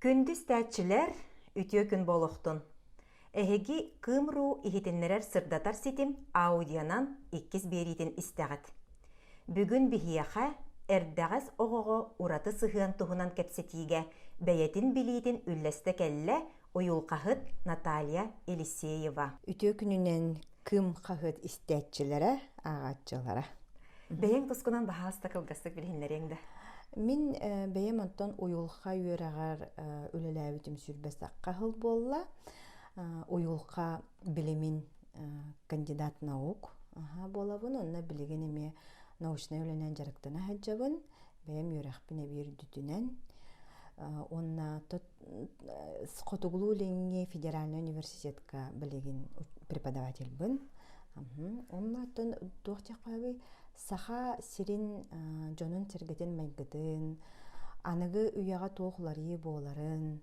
Күндү истээччилэр, үтүө күн буолуохтун! Эһиги Кыым.ру иһитиннэрэр-сырдатар ситим аудионан иккис биэриитин истэҕит. Бүгүн биһиэхэ эрдэҕэс оҕоҕо ураты сыһыан туһунан кэпсэтиигэ бэйэтин билиитин үллэстэ кэллэ уйулҕаһыт Наталья Елисеева. Үтүө күнүнэн Кыым хаһыат истээччилэрэ, ааҕааччылара. Бэйэҥ тускунан баһаалыста кылгастык билиһиннэриэҥ да. Мин бэйэм онтон уйулҕа үөрэҕэр үлэлээбитим сүүрбэ сахха сыл буолла. Уйулҕа билимин кандидат наук буолабын. Онно билигин эмиэ научнай үлэнэн дьарыктана сылдьабын. Бэйэм үөрэхпин эбии үрдүтүнэн. Уонна Хотугулуу-Илиҥҥи федеральнай университетка билигин преподавательбын. Онно оттон туох диэххэ Саха сирин дьонун-сэргэтин майгытын, аныгы үйэҕэ туох уларыйыы буоларын,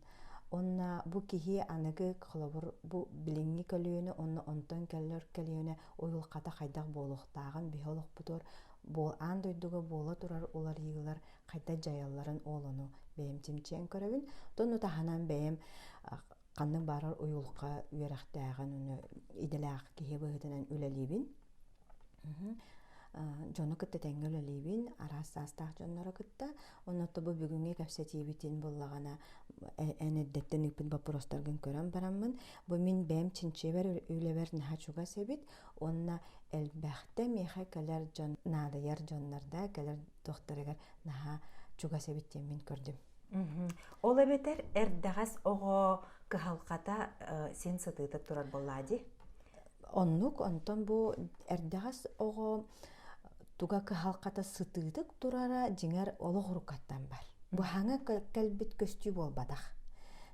уонна бу киһи аныгы холобур бу билиҥҥи көлүөнэ уонна онтон кэлэр көлүөнэ уйулҕата хайдах буолуохтааҕын биһи олохпутугар аан дойдуга буола турар уларыйыылар хайдах дьайалларын ол ону бэйэм чинчийэн көрөбүн. Ону таһынан бэйэм ханнык баарар уйулҕа үөрэхтээҕин уну идэлээх киһи быһыытынан үлэлиибин. Дьону кытта тэҥҥэ үлэлиибин, араас саастаах дьоннору кытта. Онно бу бүгүҥҥү кэпсэтиибитин буллаҕына эн эрдэттэн ыыппыт боппуруостаргын көрөн бараммын, бу мин бэйэм чинчийэбэр үлэбэр наһаа чугас эбит уонна элбэхтэ миэхэ кэлэр дьон наадыйар дьоннор да кэлэр туохтарыгар наһаа чугас эбит диэн мин көрдүм. Ол эбэтэр эрдэҕэс оҕо кыһалҕата син сытыытык турар буоллаа дии. Оннук, онтон бу эрдэҕэс оҕо туга кыһалҕата сытыытык турара дьиҥэр олох уруккаттан бар. Бу хаҥа кэлбит көстүү буолбатах.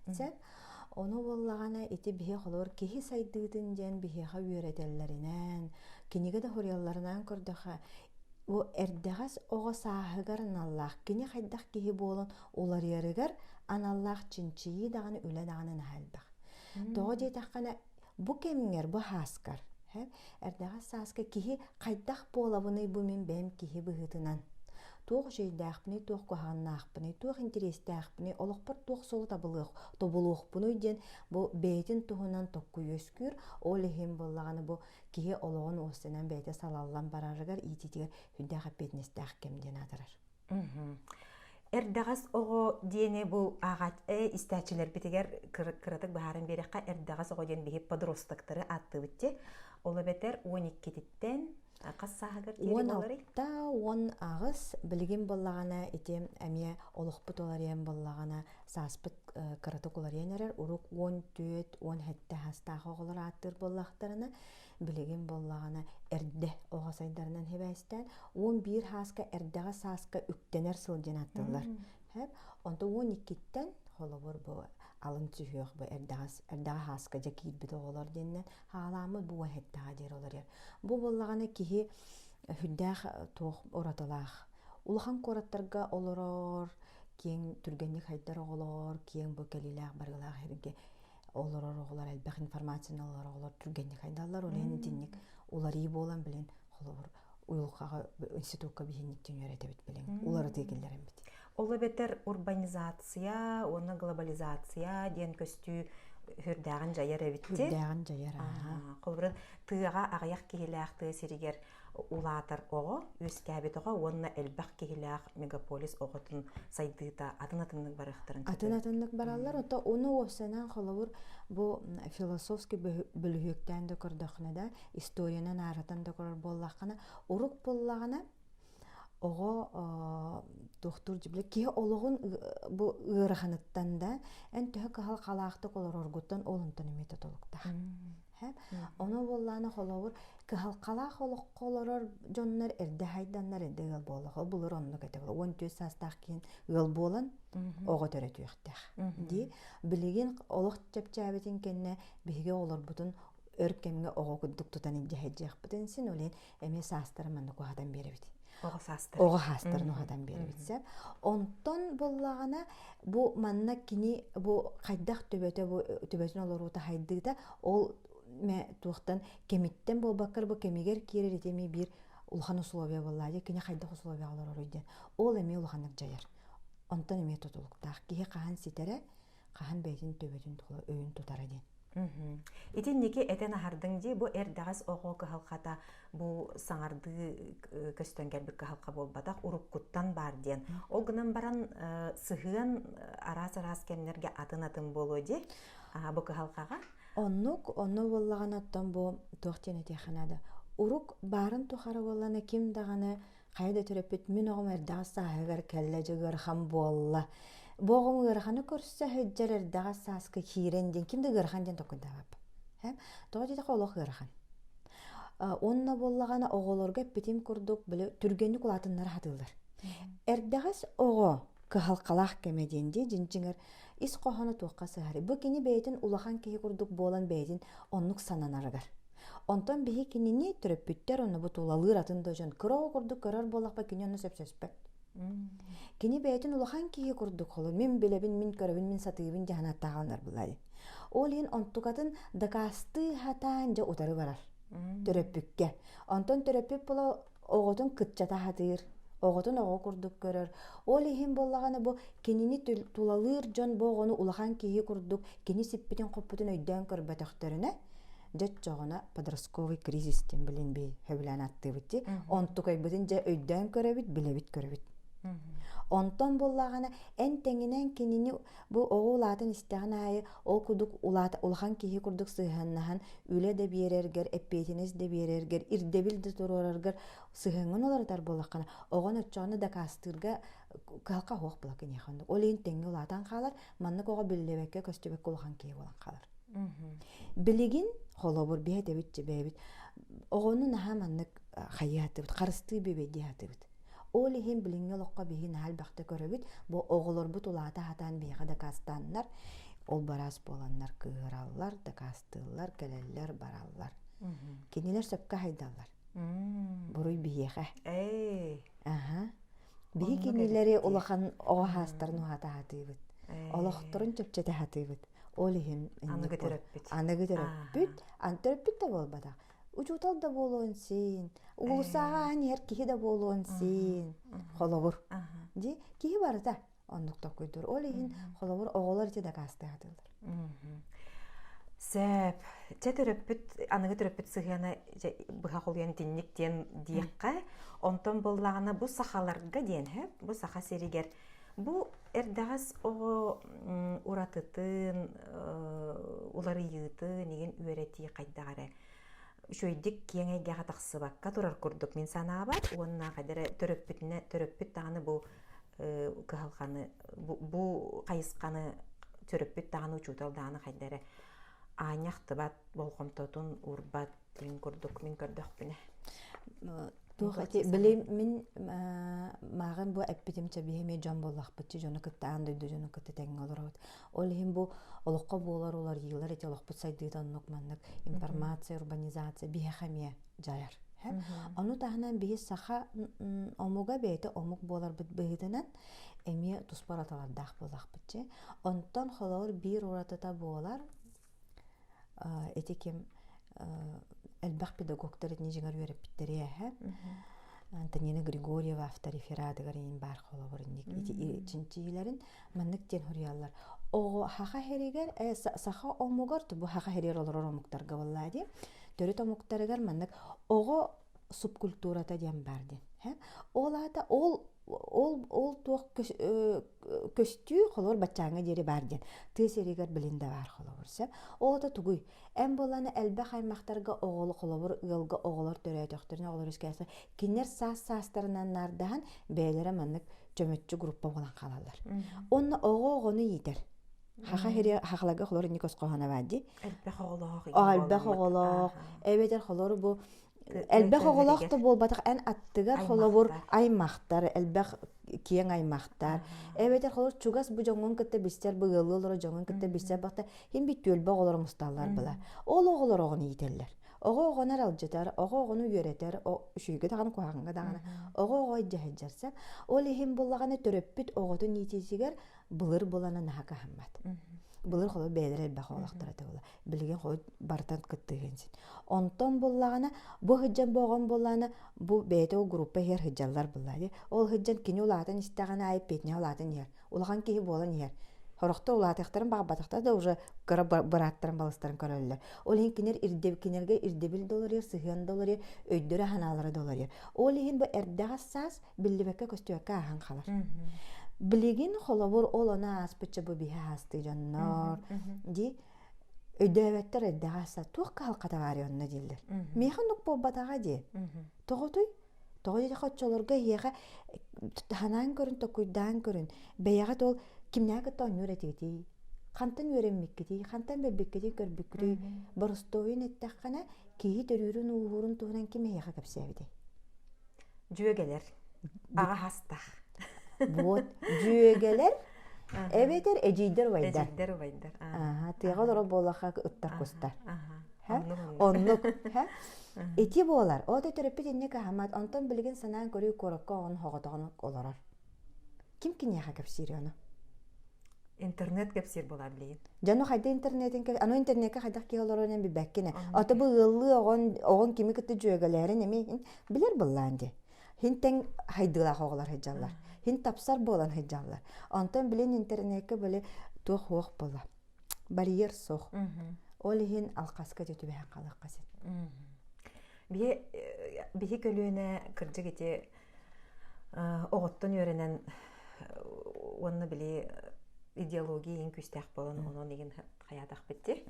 Сөп. Ону буоллаҕына ити биһи холобур киһи сайдыытын диэн биһиэхэ үөрэтэллэринэн, кинигэ да суруйалларынан көрдөххө, бу эрдэҕэс оҕо сааһыгар аналлаах, кини хайдах киһи буолан уларыйарыгар аналлаах чинчийии даҕаны, үлэ даҕаны наһаа элбэх. Тоҕо диэтэххинэ, бу кэмҥэр, бу сааскар, эрдэҕэс сааска киһи хайдах буолабыный бу мин бэйэм киһи быһыытынан туох үчүгэйдээхпиний, туох куһаҕаннаахпыный, туох интэриэстээхпиний, олохпор туох суолу табылыах, тобулуохпунуй диэн бу бэйэтин туһунан токку үөскүүр. Ол иһин буоллаҕына бу киһи олоҕун уостанан бэйэтэ салаллан барарыгар иитиитигэр сүрдээх эппиэтинэстээх кэм диэн аатырар. Эрдэҕэс оҕо диэни бу ааҕаат истээччилэрбитигэр кыратык быһааран биэрэххэ эрдэҕэс оҕо диэн биһи подростоктары ааттыыбыт дии. Ол эбэтэр 12-титтэн хас сааһыгар диэри буоларый? 16, 18 билигин буоллаҕына ити эмиэ олохпут уларыйан буоллаҕына сааспыт кыратык уларыйан эрэр. Урук 14, 17 саастаах оҕолор ааттыыр буоллахтарына билигин буоллаҕына эрдэ оҕо сайдарынан сибээстээн 11 сааска эрдэҕэ сааска үктэнэр сыл диэн ааттыыллар. Онтон 12-ттэн холобур бу алын сүһүөх бу эрдэҕэс эрдэҕэ сааска дьэ киирбит оҕолор диэннэн хаалааммыт бу уон диэри олорор. Бу буоллаҕына киһи сүрдээх туох уратылаах. Улахан куораттарга олорор, киэҥ түргэнник хайдар оҕолор, киэҥ бу кэлиилээх барыылаах сиргэ олорор оҕолор элбэх информацияны олорор оҕолор түргэнник хайдаллар. Ол иһин итинник уларыы буолан билин холобур уйулҕаҕа институкка биһинниктин үөрэтэбит билин уларытыы киллэрэммит. Ол эбэтэр урбанизация уонна глобализация диэн көстүү сүрдээҕин дьайар эбит дии. Сүрдээҕин дьайар аа. Холобура тыаҕа аҕыйах киһилээх тыа сиригэр улаатар оҕо, үөскээбит оҕо уонна элбэх киһилээх мегаполис оҕотун сайдыыта атын-атыннык барыахтарын Атын атыннык бараллар. Ото уну уопсанан холобур бу философский бөлүһүөктээн да көрдөххүнэ да, историянан ааратан да көрөр буоллаххына, урук буоллаҕына оҕо туохтуур дьиблэ киһи олоҕун бу ыараханыттан да эн төһө кыһалҕалаахтык олороргуттан ол онтон эмиэ тутулуктаах. Ону буоллаана холобур кыһалҕалаах олоххо олорор дьоннор эрдэ хайданнар эрдэ ыал буоллаха былыр оннук этэ 14 саастаах киһин ыал буолан оҕо төрөтүөхтээх дии билигин олох чэпчээбитин кэннэ биһиги оҕолорбутун өр кэмҥэ оҕо курдук тутан илдьэ сылдьыахпытын син ол иһин эмиэ саастара маннык уһатан биэрэбит оҕо саастарын оҕо саастарын уһатан биэрэбит сөп онтон буоллаҕына бу манна кини бу хайдах төбөтө бу төбөтүн олоруута хайдыыта ол мэ туохтан кэмиттэн буолбакка бу кэмигэр киирэр ити эмиэ биир улахан условия буоллаа кини хайдах условияҕа олороруй диэн ол эмиэ улаханнык дьайар онтон эмиэ тутулуктаах киһи хаһан ситэрэ. хаһан бэйэтин төбөтүн тула өйүн тутара диэн. Итинники этэн аһардыҥ дии, бу эрдэҕэс оҕо кыһалҕата бу саҥардыы көстөн кэлбит кыһалҕа буолбатах, уруккуттан баар диэн. Ол гынан баран сыһыан араас-араас кэмнэргэ атын-атын буолуо дии, бу кыһалҕаҕа. Оннук, онно буоллаҕына оттон бу туох диэн этиэххэ наада. Урук баарын тухары буоллаҕына ким даҕаны хайа да төрөппүт мин оҕом эрдэҕэс сааһыгар кэллэ дьэ ыарахан буолла. Бу оҕом ыараханы көрсө сылдьар эрдэҕэс сааска киирэн диэн ким да ыарахан диэн толкуйдаабаппын. Тоҕо диэтэххэ олох ыарахан. Уонна буоллаҕына оҕолорго эппитим курдук били түргэнник улаатыннара сатыыллар. Эрдэҕэс оҕо кыһалҕалаах кэмэ диэн дии дьиҥ-дьиҥэр ис хоһооно туохха сыһарый? Бу кини бэйэтин улахан киһи курдук буолан бэйэтин оннук сананарыгар. Онтон биһи кинини төрөппүттэр онно бу тулалыыр атын да дьон кыра оҕо курдук көрөр буоллахпа кини онно сөпсөспөт. Кини бэйэтин улахан киһи курдук холу мин билэбин, мин көрөбүн, мин сатыыбын дьаһан аттааҕаланар булари. Ол иһин онтукатын дакаастыы сатаан дьэ утары барар төрөппүккэ. Онтон төрөппүт була оҕотун кытчата сатыыр, оҕотун оҕо курдук көрөр. Ол иһин буоллаҕына бу кинини тулалыыр дьон бу оҕону улахан киһи курдук кини сиппитин-хоппутун өйдөөн көрбөтөхтөрүнэ, дьэ оччоҕуна подростковый кризис диэн билин би сөбүлээн аттыыбыт дии. Онтукайбытын дьэ өйдөөн көрөбүт, билэбит көрөбүт. Онтон буоллаҕына эн тэҥинэн кинини Бу оҕо улаатан истэҕин аайы ол курдук улахан киһи курдук сыһыаннаһан үлэ да биэрэргэр, эппиэтинэс да биэрэргэр, ирдэбил да туруораргар сыһыаҥҥын уларытар буоллаххына, оҕон оччоҕуна дакаастыырга кыһалҕа суох буолар киниэхэ оннук. Ол иһин тэҥҥэ улаатан хаалар, маннык оҕо биллибэккэ, көстүбэккэ улахан киһи буолан хаалар. Билигин холобур биһи этэбит бэйэбит оҕону наһаа маннык хайыы сатыыбыт, харыстыы бүөбэйдии сатыыбыт. Ол иһин билиҥҥи олоххо биһи наһаа элбэхтэ көрөбүт. Бу оҕолорбут улаата сатаан биһиэхэ дакаастааннар, ол бараас буоланнар кыыһыраллар, дакаастыыллар, кэлэллэр, бараллар. Кинилэр сөпкө хайдаллар. Буруй биһиэхэ. Аха. Биһи кинилэри улахан оҕо хаастарын уһата сатыыбыт. Олохторун чэпчэтэ сатыыбыт. Ол иһин аныгы төрөппүт. Аныгы төрөппүт. Аны төрөппүт да буолбатах. Учуутал да буолуон син, уулуссаҕа аан иһэр киһи да буолуон син, холобур. Дии, киһи барыта оннук толкуйдуур. Ол иһин холобур оҕолор ити дакаастыы сатыыллар. Сөп. Чэ төрөппүт, аныгы төрөппүт сыһыана быһа холуйан итинник диэн диэххэ, онтон буоллаҕына бу сахаларга диэн һэ, бу саха сиригэр бу эрдэҕэс оҕо уратытын, уларыйыытын игин үөрэтии хайдах эрэ үчүгэйдик киэҥ эйгэҕэ тахсыбакка турар курдук мин санаабар уонна хайда эрэ төрөппүтүнэ төрөппүт даҕаны бу кыһалҕаны бу хайысханы төрөппүт даҕаны учуутал даҕаны хайда эрэ аанньа ахтыбат болҕомтотун уурбат мин курдук мин көрдөхпүнэ Туох эти били мин мааҕын бу эппитим чэбиһэ эмиэ дьон буоллахпыт дьону кытта аан дойду дьону кытта тэҥҥэ олоробут. Ол иһин бу олоххо буолар уларыйыылар ити олохпут сайдыыта оннук маннык информация, урбанизация биһиэхэ эмиэ дьайар. Ону таһынан биһи саха омуга бэйэтэ омук буоларбыт быһыытынан эмиэ туспа уратылардаах буоллахпыт дьэ. Онтон холобур биир уратыта буолар ити ким элбэх педагогтар итини дьиҥэр үөрэппиттэрэ эһэ Антонина Григорьева авторефератыгар иин баар холобур инник ити чинчийилэрин маннык диэн суруйаллар оҕо хаха хэригэр саха омугар бу хаха хэригэр олорор омуктарга буоллаа дии төрүт омуктарыгар маннык оҕо субкультурата диэн баар диэн ол аата ол ол ол туох көстүү холобур баччааҥҥа диэри баар диэн тыа сиригэр билин да баар холобур сөп ол ата тугуй эн буоллаҕына элбэх аймахтарга оҕолу холобур ыалга оҕолор төрөөтөхтөрүнэ оҕолор үөскээсэ кинилэр саас саастарынан наардаһан бэйэлэрэ маннык чөмөччү группа буолан хаалаллар онно оҕо оҕону иитэр хаха хири хахаларга холор инник осхоһоно баар дии элбэх оҕолоох элбэх оҕолоох эбэтэр холору бу Элбэх оҕолоох да буолбатах эн аттыгар холобур аймахтар, элбэх киэҥ аймахтар. Эбэтэр холобур чугас бу дьоҥҥун кытта билсэр, бу ыаллыы олорор дьоҥҥун кытта билсэр бахта иһин бит түөлбэ оҕолоро мусталлар была. Ол оҕолор оҕону иитэллэр. Оҕо оҕону аралдьытар, оҕо оҕону үөрэтэр, үчүгэйгэ даҕаны куһаҕаҥҥа даҕаны оҕо оҕо илдьэ сылдьарса. Ол иһин буллаҕына төрөппүт оҕотун иитиитигэр былыр булана наһаа кыһаммат. Былыр холобур бэйэлэрэ элбэх оҕолохторо этэ була. Билигин холобур барытын кыттыһыан син. Онтон буллаҕына бу сылдьан бу оҕом буллаҕына бу бэйэтэ ол группа иһэр сылдьаллар булла дии. Ол сылдьан кини улаатан истэҕинэ аайы петня улаатан иһэр. Улахан киһи буолан иһэр. Хорохтор улаатыахтарын баҕарбатахтар да уже кыра бырааттарын балыстарын көрөллөр. Ол иһин кинилэр ирдэбил кинилэргэ ирдэбил да олорор, сыһыан да олорор, өйдөрө санаалара да олорор. Ол иһин бу эрдэҕэс саас биллибэккэ-көстүбэккэ ааһан хаалар. Билигин холобур ол ону ааспычча бу биһи аастыы дьоннор ди өйдөөбөттөр эрдэҕэс саас туох кыһалҕата баарый онно дииллэр. Миэхэ оннук буолбатаҕа дии. Тоҕотуй? Тоҕо диэтэххэ оччолорго эһиэхэ санаан көрүн, токуйдаан көрүн, бэйэҕит ол кимнээх кытта оонньуур этигитий? Хантан үөрэммиккитий? Хантан билбиккитий, көрбүккүтүй? Боростуойун эттэххинэ, киһи төрүүрүн-ууһуурун туһунан ким эһиэхэ кэпсээбитэй? Дьүөгэлэр. Аҕа хастах. Вот, дьүөгэлэр эбэтэр эдьиийдэр убайдар. Эдьиийдэр убайдар. Аха, тыаҕа олорор буоллахха ыттар кустар. Оннук. Ити буолар. Ол да төрөппүт инник аһамат. Онтон билигин санаан көрүү куоракка оҕон хоҕотоҕун олорор. Ким киниэхэ кэпсиир ону? Интернет кэпсиир буолар билигин. Дьону хайда интернетин аны интернекке хайдах киһи олорорун билбэккин. Ото бу ыаллыы оҕон оҕон кими кытта дьүөгэлээрин эмиэ билэр быллаан дии. Хин тэҥ хайдыылаах оҕолор сылдьаллар. Хин тапсар буолан сылдьаллар. Онтон билин интернекке били туох хуох буола. Барьер суох. Ол иһин алхаска түбэһэн халахха син. Биһи биһи көлүөнэ кырдьык ити оҕоттон үөрэнэн уонна били идеология иин күүстээх буолан онон игин хайаатахпыт ти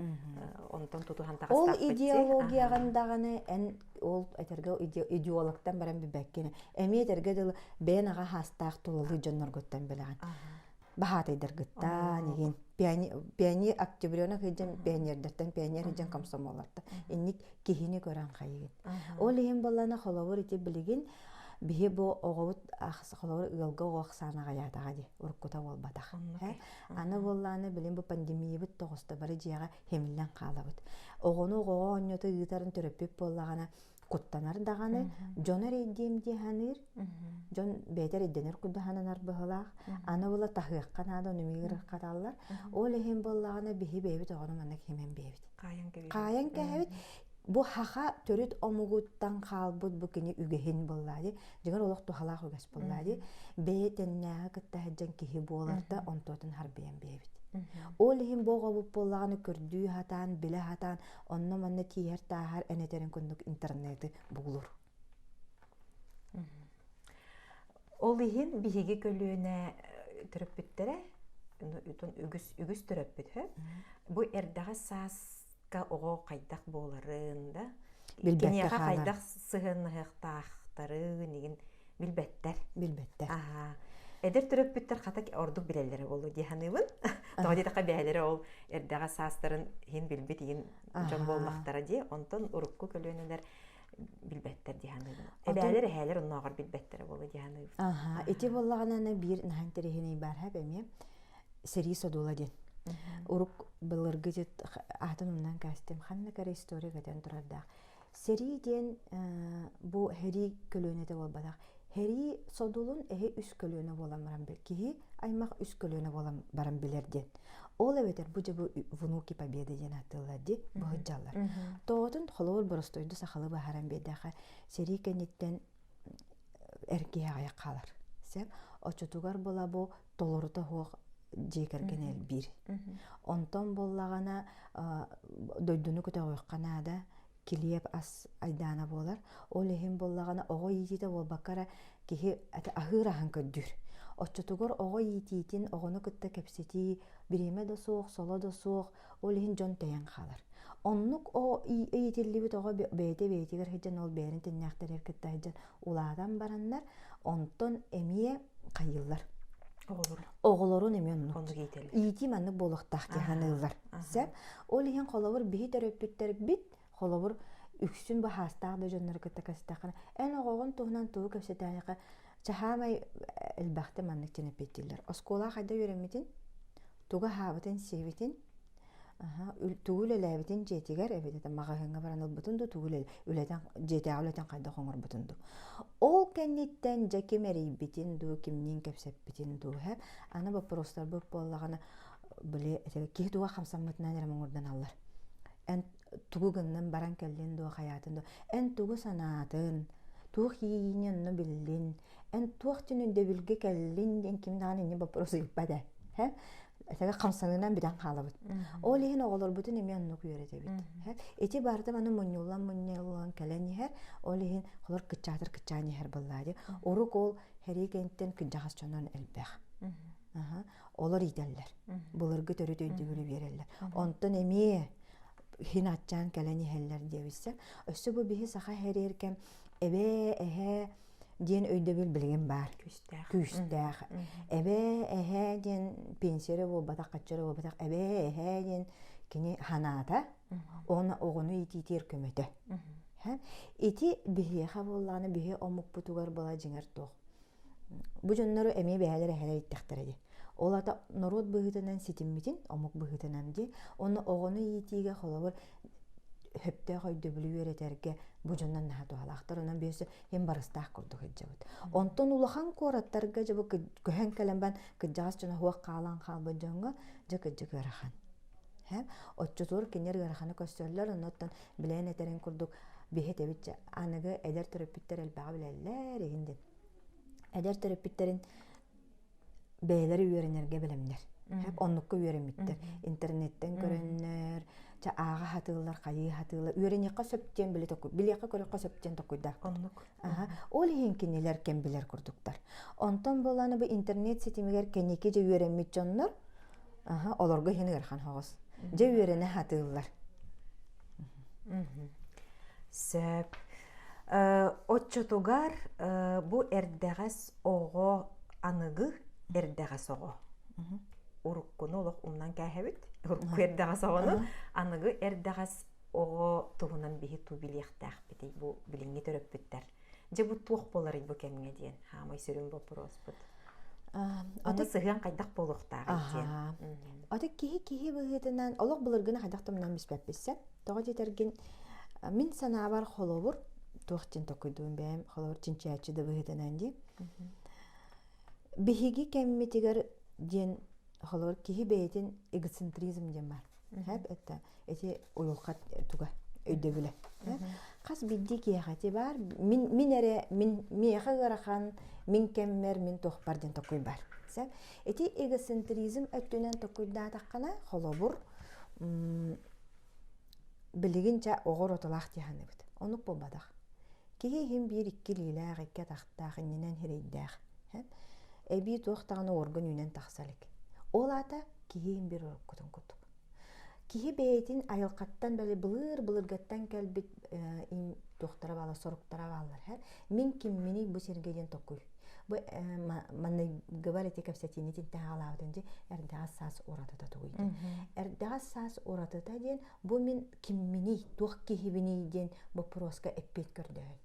онтон тутуһан Ол идеологияҕын даҕаны эн ол этэргэ идеологтан баран билбэккин эмиэ этэргэ дылы бэйэн аҕа хаастаах тулалыы дьонноргуттан билэҕин баһаатайдаргыттан игин пионер октябренок сылдьан пионердартан пионер сылдьан комсомоллартан инник киһини көрөн хайыгын ол иһин буоллана холобур ити билигин биһи бу оҕобут холобур ыалга оҕо ахсаана аҕыйаатаҕа дии уруккута буолбатах аны буоллааны билин бу пандемиябыт тоҕуста бары дьиэҕэ химиллэн хаалабыт оҕону оҕоҕо оонньото ыытарын төрөппүт буоллаҕына куттанар даҕаны дьон эрэйдиэм дии саныыр дьон бэйэтэ эрэйдэнэр курдук сананар быһыылаах аны була таһыахха наада ону миигир хаталлар ол иһин буоллаҕына биһи бэйэбит оҕону маннык химэн биэбит хаайан кээһэбит бу хаха төрүт омугуттан хаалбыт бу кини үгэһин буоллаа дии дьиҥэр олох туһалаах үгэс буоллаа дии бэйэ тэннээҕи кытта сылдьан киһи буоларда онтуотун харбыйан биэбит ол иһин бу оҕобут буоллаҕына көрдүү сатаан билэ сатаан онно-манна тииһэр-тааһар эн этэрин курдук интернети булур. Ол иһин биһиги көлүөнэ төрөппүттэрэ үгүс үгүс төрөппүт бу эрдэҕэс сааска оҕо хайдах буоларын да киниэхэ хайдах сыһыаннаһыахтаахтарын игин билбэттэр. Билбэттэр. Аха. Эдэр төрөппүттэр хата ордук билэллэрэ буолуо дии саныыбын. Тоҕо диэтэххэ бэйэлэрэ ол эрдэҕэс саастарын иһин билбит иһин дьон буоллахтара дии. Онтон урукку көлүөнэлэр билбэттэр дии саныыбын. Эбээлэр, эһээлэр оннооҕор билбэттэрэ буолуо дии саныыбын. Аха. Ити буоллаҕына биир наһаа интэриэһинэй баар хэп эмиэ сэрии содула диэн. Урук былыргы аатын умнан кээстим. Ханна кэрэ история кэтэн турардаах. Сэрии диэн бу сэрии көлүөнэтэ буолбатах. Сэрии содулун эһи үс көлүөнэ буолан баран киһи аймах үс көлүөнэ буолан баран билэр диэн. Ол эбэтэр бу дьэ бу внуки победы диэн ааттыыллар дии быһыддьаллар. Тоҕотун холобур боростуойду сахалы баһаран биэрдэхэ сэрии кэнниттэн эр киһи аҕыйах хаалар. Сөп. Оччотугар була бу толорута суох дьиэ кэргэн элбиир. Онтон буоллаҕына дойдуну көтөҕүөххэ наада, килиэп ас айдаана буолар. Ол иһин буоллаҕына оҕо иитиитэ буолбакка эрэ киһи аһыыр аһын көрдүүр. Оччотугар оҕо иитиитин, оҕону кытта кэпсэтии бириэмэ да суох, соло да суох, ол иһин дьон тэйэн хаалар. Оннук оҕо иитиллибит оҕо бэйэтэ бэйэтигэр сылдьан ол бэйэрин тэннээхтэригэр кытта сылдьан улаатан бараннар, онтон эмиэ хайыыллар. Оҕолорун. Оҕолорун эмиэ оннук. Оннук иитэллэр. Иитии маннык буолуохтаах дии саныыллар. Сөп. Ол иһин холобур биһи төрөппүттэрбит холобур үксүн бу хаастаах да дьоннору кытта кэпсэтэххинэ эн оҕоҕун туһунан тугу кэпсэтээххэ чаһаамай элбэхтэ маннык диэн эппиэттииллэр. Оскуола хайда үөрэммитин, тугу аһаабытын-сиэбитин, тугу үлэлээбитин дьиэтигэр эбэтэр маҕаһыыҥҥа баран ылбытын дуу, тугу үлэтин дьиэтээҕи үлэтин хайдах оҥорбутун дуу. Ол кэнниттэн дьэ ким эрийбитин дуу, кимниин кэпсэппитин дуу, һэ аны боппуруостарбыт буоллаҕына били киһи туга хамсаммытынан эрэ муҥурданаллар. Эн тугу гыннын баран кэллин дуо, хайаатын дуо, эн тугу санаатын, туох иэйиини онно биллин, эн туох түн өйдөбүлгэ кэллин диэн ким даҕаны инньэ боппуруос ыйыппат ээ. Этэгэ хамсаныынан бүтэн хаалабыт. Ол иһин оҕолорбутун эмиэ оннук үөрэтэбит. Ити барыта маны мунньуллан мунньуллан кэлэн иһэр. Ол иһин холор кыччаатар кыччаан иһэр буоллаа дии. Урук ол хэрии кэнниттэн кырдьаҕас дьонон элбэх. Олор иитэллэр. Былыргы төрүт өйдөбүлү биэрэллэр. Онтон эмиэ хин аччаан кэлэн иһэллэр диэбиссэ. Өссө бу биһи саха хэриэр кэм эбээ, эһээ диэн өйдөбүл билигин баар. Күүстээх. Күүстээх. Эбээ, эһээ диэн пенсия эрэ буолбатах, хаччы эрэ буолбатах. Эбээ, эһээ диэн кини ханаата, уонна оҕону иитиитигэр көмөтө. Ити биһиэхэ буоллаҕына биһи омукпутугар была дьиҥэр туох. Бу дьоннору эмиэ бэйэлэр эһэлэр иттэхтэрэ дии. Ол ата норуот быһыытынан ситиммитин, омук быһыытынан дии. Онно оҕону иитиигэ холобур сөптөөх өйдөбүлү үөрэтэргэ бу дьоннор наһаа туһалаахтар. Онон биэсэ им барыстаах курдук сылдьабыт. Онтон улахан куораттарга дьэ бу көһөн кэлэн бан кырдьаҕас дьоно суох хаалан хаалбыт дьоҥҥо дьэ кырдьык ыарахан. Оччотугар кинилэр ыараханы көрсөллөр, оннуттан билэн этэрин курдук биһи этэбит дьэ аныгы эдэр төрөппүттэр элбэҕи билэллэр игин диэн. Эдэр төрөппүттэрин бэйэлэрэ үөрэнэргэ бэлэмнэр. Оннукка үөрэммиттэр. Интернеттэн көрөннөр, ча ааҕа хатыыллар, хайыы хатыыллар. Үөрэниэххэ сөп диэн били токуй, билиэххэ көрүөххэ сөп диэн токуйдаах. Оннук. Ол иһин кинилэр кэм билэр курдуктар. Онтон буолааны бу интернет ситимигэр кэнники дьэ үөрэммит дьоннор, аха, олорго иһин ыарахан хоҕус. Дьэ үөрэнэ хатыыллар. Сөп. Оччотугар бу эрдэҕэс оҕо аныгы эрдэҕэс оҕо. Уруккуну олох умнан кээһэбит. Урукку эрдэҕэс оҕону аныгы эрдэҕэс оҕо туһунан биһи туу билиэхтээхпитий бу билиҥҥи төрөппүттэр. Дьэ бу туох буоларый бу кэмҥэ диэн хаамай сүрүн боппуруоспут. Аны сыһыан хайдах буолуохтааҕый диэн. Аты киһи киһи быһыытынан олох былыргыны хайдах тумнан биспэпписсэ. Тоҕо диэтэргин мин санаабар холобур туох диэн токуйдуум бэйэм холобур чинчээччи да быһыытынан дии. Биһиги кэммитигэр диэн холобур киһи бэйэтин эгоцентризм диэн бар. Хэп это эти уйулҕа туга өйдөбүлэ. Хас биирдии киһиэхэ ити баар мин мин эрэ мин миэхэ ыарахан мин кэммэр мин туохпар диэн токуй бар. Сэ ити эгоцентризм өттүнэн токуйдаатаххына холобур билигин ча оҕо роталаах дии саныыбыт. Оннук буолбатах. Киһи иһин биир икки илиилээх, икки атахтаах, иннинэн сирэйдээх. Эбии туох даҕаны орган үүнэн тахса илик. Ол аата киһи иһин биир уруккутун курдук. Киһи бэйэтин айылҕаттан били былыр-былыргаттан кэлбит туохтара баалар, соруктара бааллар. Мин кимминий бу сиргэ диэн токуй. Бу манныгыбар ити кэпсэтиини тинтэн хаалаабытын дии эрдэҕэс саас уратыта тугуй диэн. Эрдэҕэс саас уратыта диэн бу мин кимминий, туох киһибиний диэн боппуруоска эппиэт көрдөһөн.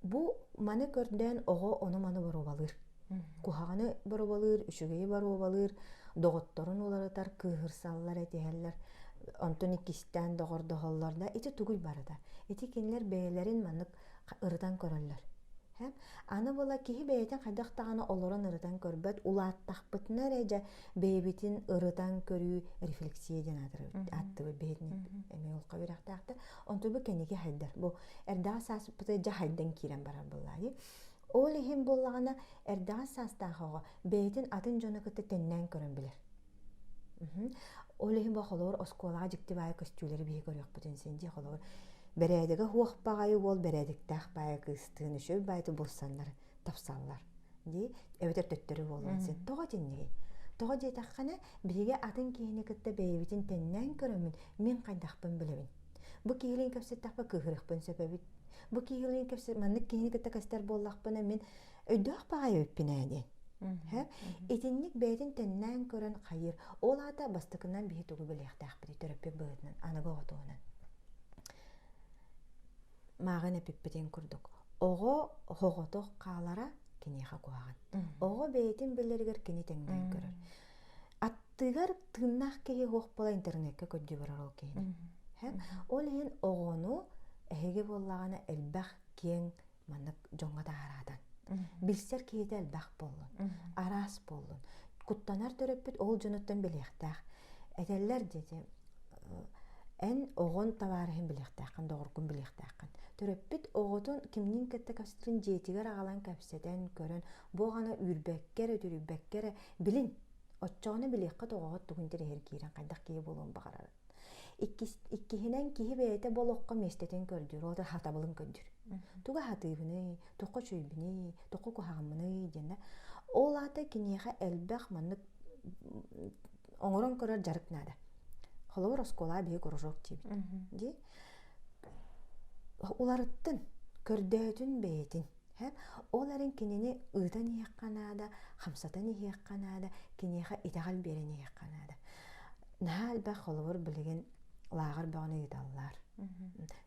Бу маны көрдөөн оҕо ону-маны боруобалыыр. Куһаҕаны боруобалыыр, үчүгэйи боруобалыыр, доҕотторун уларытар, кыыһырсаллар, этиһэллэр. Онтон иккистээн доҕордоһоллор да ити тугуй барыта? Ити кинилэр бэйэлэрин маннык ырытан көрөллөр. Аны була киһи бэйэтин хайдах даҕаны олорон ырытан көрбөт, улааттахпытына эрэ дьэ бэйэбитин ырытан көрүү рефлексия диэн ааттыбыт бэйэтин эмиэ улахан үөрэхтээхтэр. Онтон бу кэнники хайдар. Бу эрдэҕэс сааспыта дьэ хайдан киирэн барар буоллаҕа Ол иһин буоллаҕына эрдэҕэс саастаах оҕо бэйэтин атын дьону кытта тэҥнээн көрөн билэр. Ол иһин бу холобур оскуолаҕа дьикти баайы көстүүлэри биһи көрүөхпүтүн син дии холобур бэрээдэгэ суох баҕайы уол бэрээдэктээх баайы кыыстыын үчүгэй баайты булсаннар тапсаллар дии эбэтэр төттөрү буолуон син тоҕо итиннигий тоҕо диэтэххинэ биһиги атын киһини кытта бэйэбитин тэҥнээн көрөммүн мин хайдахпын билэбин бу киһилиин кэпсэттэхпэ кыыһырыахпын сөп эбит бу киһилиин кэпсэт маннык киһини кытта кэстэр буоллахпына мин өйдөөх баҕайы эбиппин ээ диэн Итинник бэйэтин тэннээн көрөн хайыыр. Ол аата бастакынан биһи тугу билиэхтээхпитий төрөппүт быһыытынан, аныгы оҕо туһунан. Мааҕын эпиппитин курдук, оҕо оҕотох хаалара киниэхэ куһаҕан. Оҕо бэйэтин билэригэр кини тэҥнээн көрөр. Аттыгар тыыннаах киһи суох буола интернеккэ көрдүү барар ол киһини. Ол иһин оҕону эһиги буоллаҕына элбэх киэҥ маннык дьоҥҥо таһараатан. Билсэр киһитэ элбэх буоллун, араас буоллун. Куттанар төрөппүт ол дьонуттан билиэхтээх. Этэллэр диэти эн оҕон табаарыһын билиэхтээххин, доҕоргун билиэхтээххин. Төрөппүт оҕотун кимниин кытта кэпсэтэрин дьиэтигэр аҕалан кэпсэтэн, көрөн, бу оҕону үүрбэккэ эрэ, үтүрүйбэккэ эрэ билин. Оччоҕуна билиэххит оҕоҕут тугун интэриэһиргиирин, хайдах киһи буолуон баҕарарын. Иккиһинэн киһи бэйэтэ бу олоххо миэстэтин көрдүүр, ол хатабылын көрдүүр. Туга хатыыбыный, туохха үчүгэйбиний, туохха куһаҕаммыный диэннэ. Ол аата киниэхэ элбэх маннык оҥорон көрөр дьарык наада. Холобур, оскуолаҕа биһиги кружок диибит. Дии. Уларыттын, көрдөөтүн бэйэтин. Ол эрэн кинини ыытан иһиэххэ наада, хамсатан иһиэххэ наада, киниэхэ итэҕэл биэрэн иһиэххэ наада. Наһаа элбэх холобур билигин лааҕыр бөҕөнү ыыталлар.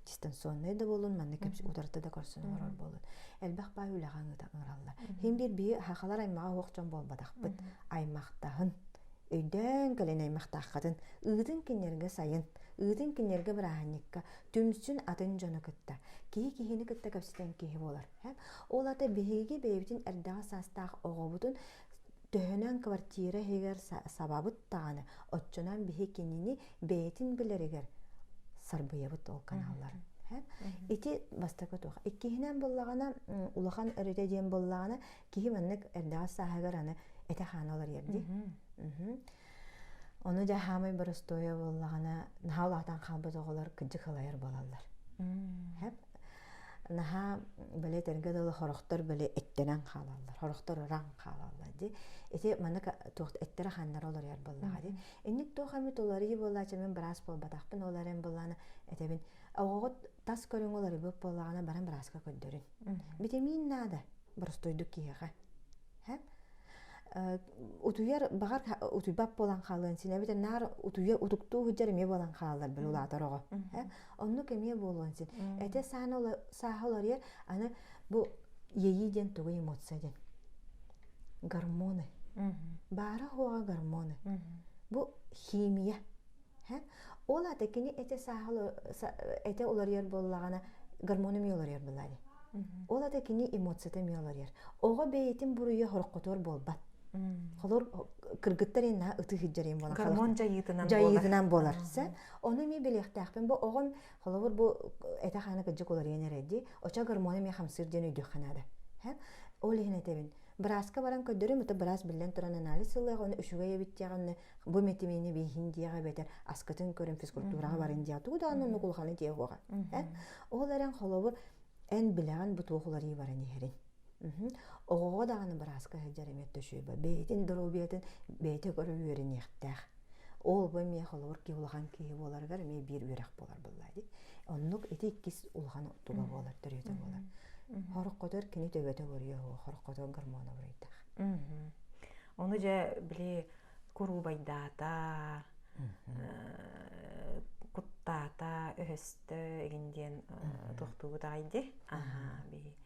Дистанционнай да буолун, манна утарыта да көрсөн олорор буолун. Элбэх баай үлэҕэ ыҥыраллар. Хин биир биһи хахалар аймаҕа суох дьон буолбатахпыт. Аймахтаһын, өйдөөн кэлин аймахтааххытын, ыытын кинилэргэ сайын, ыытын кинилэргэ бырааһынньыкка, түмсүн атын дьону кытта. Киһи киһини кытта кэпсэтэн киһи буолар. Ол ата биһиги бэйэбитин эрдэҕэ саастаах оҕобутун төһөнөн квартира иһигэр сабабыт даҕаны, оччонон биһи кинини бэйэтин билэригэр сарбыйабыт ол каналларын. Ити бастакы туох. Иккиһинэн буоллаҕына, улахан өрүтэ диэн буоллаҕына, киһи маннык эрдэҕэс сааһыгар аны этэ-хаана уларыйар дии. Ону дьэ хаамай боростуойа буоллаҕына, наһаа улаатан хаалбыт оҕолор кырдьык ылайар буолаллар. Наһаа били этэргэ дылы хорохтор били эттэнэн хаалаллар, хорохтор ыран хаалаллар дии. Ити маннык туох эттэрэ ханнара олоруйар буоллаҕа дии. Инник туох эмит уларыйыы буоллааччы мин быраас буолбатахпын, ол эрэн буоллаҕына этэбин оҕоҕут тас көрүҥ уларыйбыт буоллаҕына баран бырааска көрдөрүн. Битэмиин наада боростуойдук киһиэхэ. Утуйар баҕар утуйбат буолан хаалыан син эбэтэр наар утуйа утуктуу сылдьар эмиэ буолан хаалар били улаатар оҕо. Оннук эмиэ буолуон син. Этэ саана сааһа уларыйар аны бу иэйии диэн тугуй эмоция диэн. Гормоны. Баара суоҕа гормоны. Бу химия. Ол ата кини этэ сааһа этэ уларыйар буоллаҕына гормон эмиэ уларыйар буоллаҕа Ол ата кини эмоцията эмиэ уларыйар. Оҕо бэйэтин буруйа хороххотуор буолбат. Холор кыргыттар инна ытыы сылдьар буолан гормон дьайыытынан дьайыытынан буолар. Ону эмиэ билиэхтээхпин. Бу оҕом холобур бу этэ хаана кырдьык уларыйан эрэ дии. Очо гормон эмиэ хамсыыр диэн өйдүөххэ наада. Ол иһин этэбин. Бырааска баран көрдөрүм, ото быраас биллэн туран анализ ылыаҕа, ону үчүгэй эбит диэҕинэ, бу мэтимиини бииһин диэҕэ эбэтэр аскытын көрөн физкультураҕа барын диэҕэ тугу даҕаны оннук улаханы диэ уоҕа. Ол эрэн холобур эн билэҕин бу туох уларыы баран иһэрин. Оҕоҕо даҕаны бырааска сылдьар эмиэ төшүөбэ бэйэтин доруобуйатын бэйэтэ көрө үөрэниэхтээх. Ол бу эмиэ холобур киһи улахан киһи буоларыгар эмиэ биир үөрэх буолар буоллаа дии. Оннук ити иккис улахан туга буолар, төрүөтэ буолар. Хороххотор кини төбөтө буруйа, хороххотор гормона буруйдаах. Ону дьэ били куруубайдаата, куттаата, өһөстө игин диэн туохтуубут аҕай дии. Аһаа, би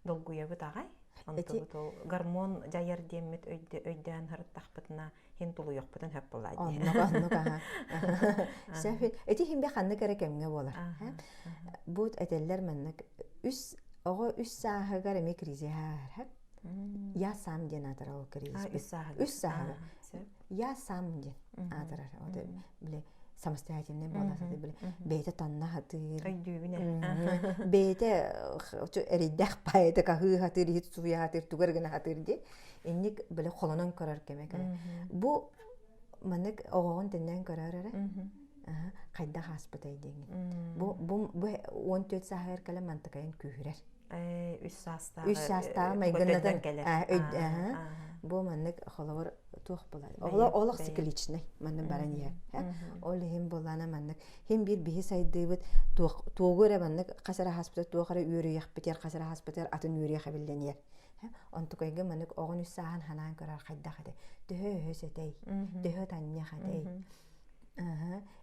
долгуйабыт аҕай. Онтубут ол гормон дьайар диэммит өйдөөн һырыттахпытына хин тулуйуохпутун хөп буолаа дии. Оннук, оннук аха. Сөп. Ити хин бе ханнык эрэ кэмҥэ буолар. Бу этэллэр маннык үс оҕо үс сааһыгар эмиэ кризис ааһар. Я сам диэн аатырар ол кризис. Үс сааһыгар. Үс сааһыгар. Я сам диэн аатырар. Вот били самостоятельный буола сатыыр били бэйэтэ танна хатыыр. Өйдүүбүн Бэйэтэ эрэйдээх паайата хаһыы хатыыр, иһит сууйа хатыыр, тугар гына хатыыр дии. Инник били холонон көрөр кэмэ кэлэр. Бу маннык оҕоҕун тэннээн көрөр эрэ. Хайдах ааспытай диэҥҥин. Бу бу бу 14 сааһыгар кэлэн мантыкайын күүһүрэр. Үс саастааҕы Үс саастааҕы майгыннатан кэлэр. Бу маннык холобур туох буолар. Олох цикличный маннык баран иһэр. Ол иһин буоллаана маннык хин биир биһи сайдыыбыт туогу эрэ маннык хас эрэ хаспыта туох эрэ үөрүйэхпитигэр хас эрэ хаспытыгар атын үөрүйэх эбиллэн иһэр. Онтукайга маннык оҕон үс сааһын ханаан көрөр хайдах этэй? Төһө өһөс этэй? Төһө танньах этэй?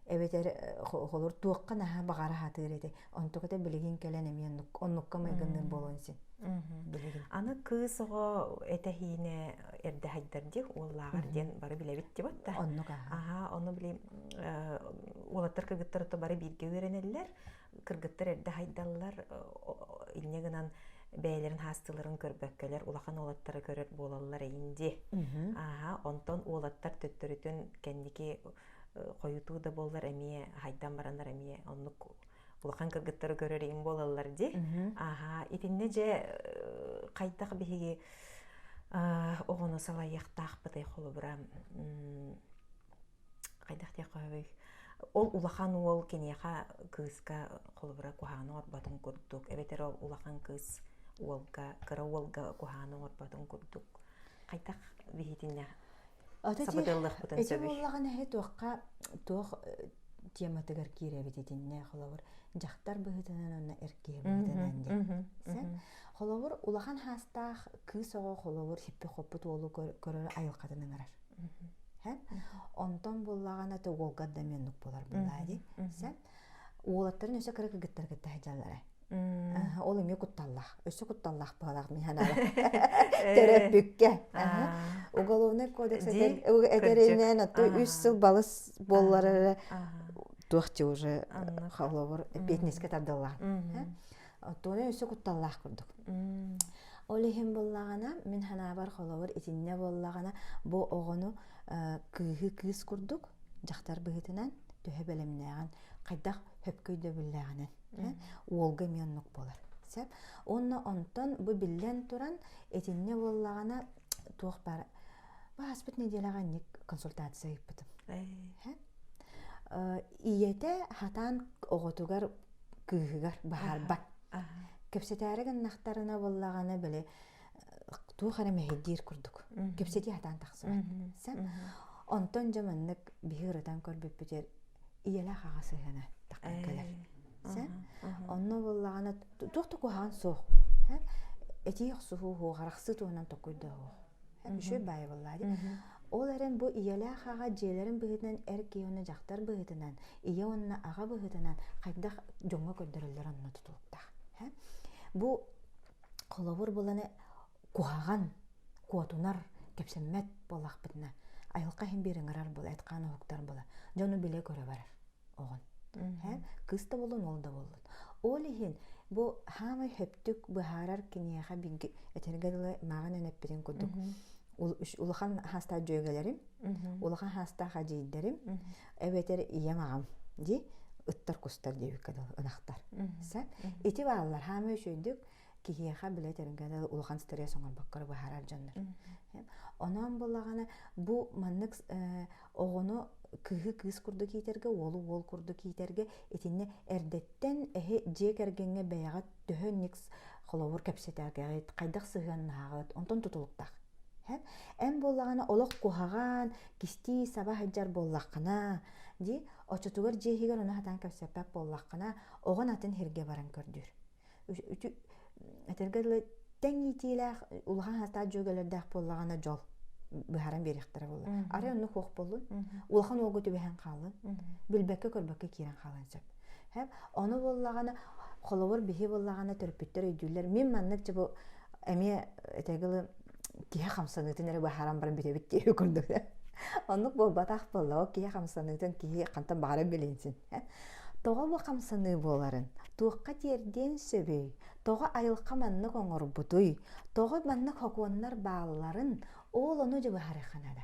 Эбэтэр холор туохха наһаа баҕара сатыыр этэ. Онтуката билигин кэлэн эмиэ оннукка майгынныыр буолуон син. Билигин. Аны кыыс оҕо этэһиинэ эрдэ хайдар дии, уоллааҕар диэн бары билэбит дии батта. Оннук аха. Аха, ону били уолаттар кыргыттар ото бары бииргэ үөрэнэллэр. Кыргыттар эрдэ хайдаллар, инньэ гынан бэйэлэрин хаастыыларын көрбөккөлөр улахан уолаттары көрөр буолаллар эйин дии. Ааха, онтон уолаттар төттөрүтүн кэнники хойутуу да буоллар эмиэ хайдан бараннар эмиэ оннук улахан кыргыттары көрөр им буолаллар дии. Ааха, итиннэ дьэ хайдах биһиги Оҕону салайыахтаахпытый холобура хайдах диэххэ Ол улахан уол киниэхэ кыыска холобура куһаҕаны оҥорботун курдук, эбэтэр ол улахан кыыс уолга, кыра уолга куһаҕаны оҥорботун курдук хайдах биһитиннэ сабыдыаллыахпытын Ити сөбүй? буоллаҕына эһи туохха туох тематыгар киирэбит итиннэ холобур дьахтар быһыытынан уонна эр киһи быһыытынан диэн. Сен холобур улахан хаастаах кыыс оҕо холобур сиппи-хоппут уолу көрөр айылҕатын ыҥырар. Онтон буоллаҕына то уолга да эмиэ оннук буолар буоллаа дии. Сен уолаттарын өссө кыра кыргыттар кытта сылдьаллара. Ол эмиэ кутталлаах. Өссө кутталлаах быһалаах мин санаабар. Төрөппүккэ. Уголовный кодекс этэринэн ото үс сыл балыс буоллар эрэ туох чи уже холобур эппиэтинэскэ тардыллаан. Оттуона өссө кутталлаах курдук. Ол иһин буоллаҕына, мин санаабар холобур итиннэ буоллаҕына, бу оҕону кыыһы кыыс курдук дьахтар быһыытынан төһө бэлэмнээҕин, хайдах хөпкө өйдөбүллээҕинэн уолга эмиэ оннук буолар. Сөп. Уонна онтон бу биллэн туран итиннэ буоллаҕына туох баар бу ааспыт нэдиэлэҕэ инник консультация ыыппытым. Ийэтэ хатаан оҕотугар кыыһыгар баһаарбат. Кэпсэтээри гыннахтарына буоллаҕына били туох эрэ мэһэйдиир курдук. Кэпсэтии хатаан тахсыбат. Сен онтон дьэ маннык биһи ырытан көрбүппүтүгэр ийэлээх аҕа сыһыана таххан кэлэр. Сен онно буоллаҕына туох да куһаҕан суох. Этии охсуһуу суох, арахсыы туһунан токуйдооһуох. Үчүгэй баайы буоллаа дии. Ол эрэн бу ийэлээх аҕа дьиэлэрин быһыытынан эр киһи уонна дьахтар быһыытынан, ийэ уонна аҕа быһыытынан хайдах дьоҥҥо көрдөрөллөр онно тутулуктаах. Бу холобур буланы куһаҕан, куотунар, кэпсэммэт буоллахпытына, айылҕа иһин биир ыҥырар буола, эт-хаан уһуктар буола, дьону билэ-көрө барар. оҕон. Кыыс да буоллун, уол да буоллун. Ол иһин бу хаамай хөптүк быһаарар киниэхэ биги этэргэ дылы мааҕын эппитин курдук улахан хаастаах дьүөгэлэрим, улахан хаастаах эдьиийдэрим, эбэтэр ийэм аҕам дии ыттар кустар диэбиккэ дылы ынахтар. Ити бааллар хаамай үчүгдүк киһиэхэ билэ этэргэ улахан стресс оҥорбокко быһаарар дьоннор. Онон буоллаҕына бу маннык оҕону кыыһы кыыс курдук иитэргэ, уолу уол курдук иитэргэ итиннэ эрдэттэн эһи дьиэ кэргэҥҥэ бэйэҕэ төһө никс холобур кэпсэтэргэҕит, хайдах сыһыаннаһаҕыт, онтон тутулуктаах. Эн буоллаҕына олох куһаҕан, кистии саба сылдьар буоллаххына, дии, оччотугар дьиэ иһигэр ону сатаан кэпсэппэт буоллаххына, оҕон атын сиргэ баран көрдүүр. Этэргэ дылы тэҥ иитиилээх улахан хастаах дьүөгэлэрдээх буоллаҕына дьол быһааран биэриэхтэрэ буолла. Арай оннук суох буоллун, улахан уолга түбэһэн хааллын, билбэккэ көрбөккө киирэн хаалан сөп. Ону буоллаҕына, холобур биһи буоллаҕына төрөппүттэр өйдүүллэр. Мин маннык дьэ бу эмиэ этэргэ дылы киһи хамсаныытын эрэ быһааран баран бүтэбит диэби курдук. Оннук буолбатах буолла. Ол киһи хамсаныытын киһи хантан баҕарар билинсин. Тоҕо бу хамсаныы буоларын, туохха тиэрдиэн сөбүй, тоҕо айылҕа маннык оҥорбутуй, тоҕо маннык сокуоннар баалларын, ол ону дьэ быһаарыахха наада.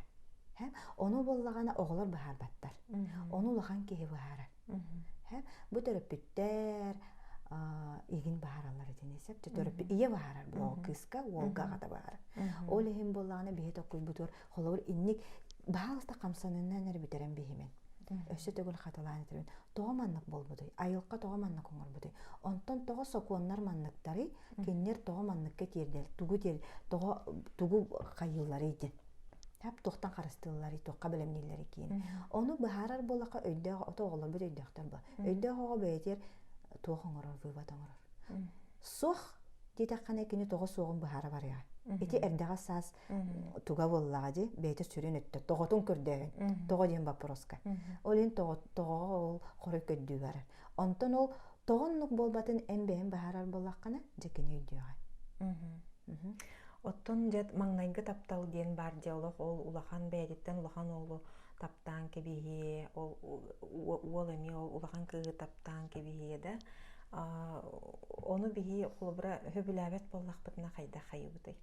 Ону буоллаҕына оҕолор быһаарбаттар. Ону улахан киһи быһаарар. Бу төрөппүттэр игин быһаараллар итини сөп. Төрөппүт ийэ быһаарар буолуо кыыска, уолга аҕата быһаарар. Ол иһин буоллаҕына биһи токкуйбутугар холобур инник баһаалыста хамсанынан эрэ бүтэрэн биһимэн. Өссө төгүл хатылаан этэбин. Тоҕо маннык буолбутуй? Айылҕа тоҕо маннык оҥорбутуй? Онтон тоҕо сокуоннар манныктарый? Кинилэр тоҕо манныкка тиэрдэл, тугу тиэр, тоҕо тугу хайыылларый диэн. Хап туохтан харыстыылларый, туохха бэлэмнииллэрий киин. Ону быһаарар буоллахха өйдөөх ото оҕолорбут өйдөөхтөр буо. Өйдөөх оҕо бэйэтигэр туох оҥорор, вывод оҥорор. Суох диэтэххинэ кини тоҕо суоҕун быһаара барыаҕа. Ити эрдэҕэс саас туга буоллаҕа дии бэйэтэ сүрүн өттө тоҕотун көрдөөһүн тоҕо диэн боппуруоска ол иһин тоҕоҕо ол хоруй көрдүү барар онтон ол тоҕо оннук буолбатын эн бэйэҥ быһаарар буоллаххына дьэ кини өйдүөҕэ Оттон дьэ маҥнайгы таптал диэн баар дьэ олох ол улахан бэйэтиттэн улахан уолу таптаан кэбиһиэ ол уол эмиэ ол улахан кыыһы таптаан кэбиһиэ да ону биһи холобура сөбүлээбэт буоллахпытына хайдах хайыбытый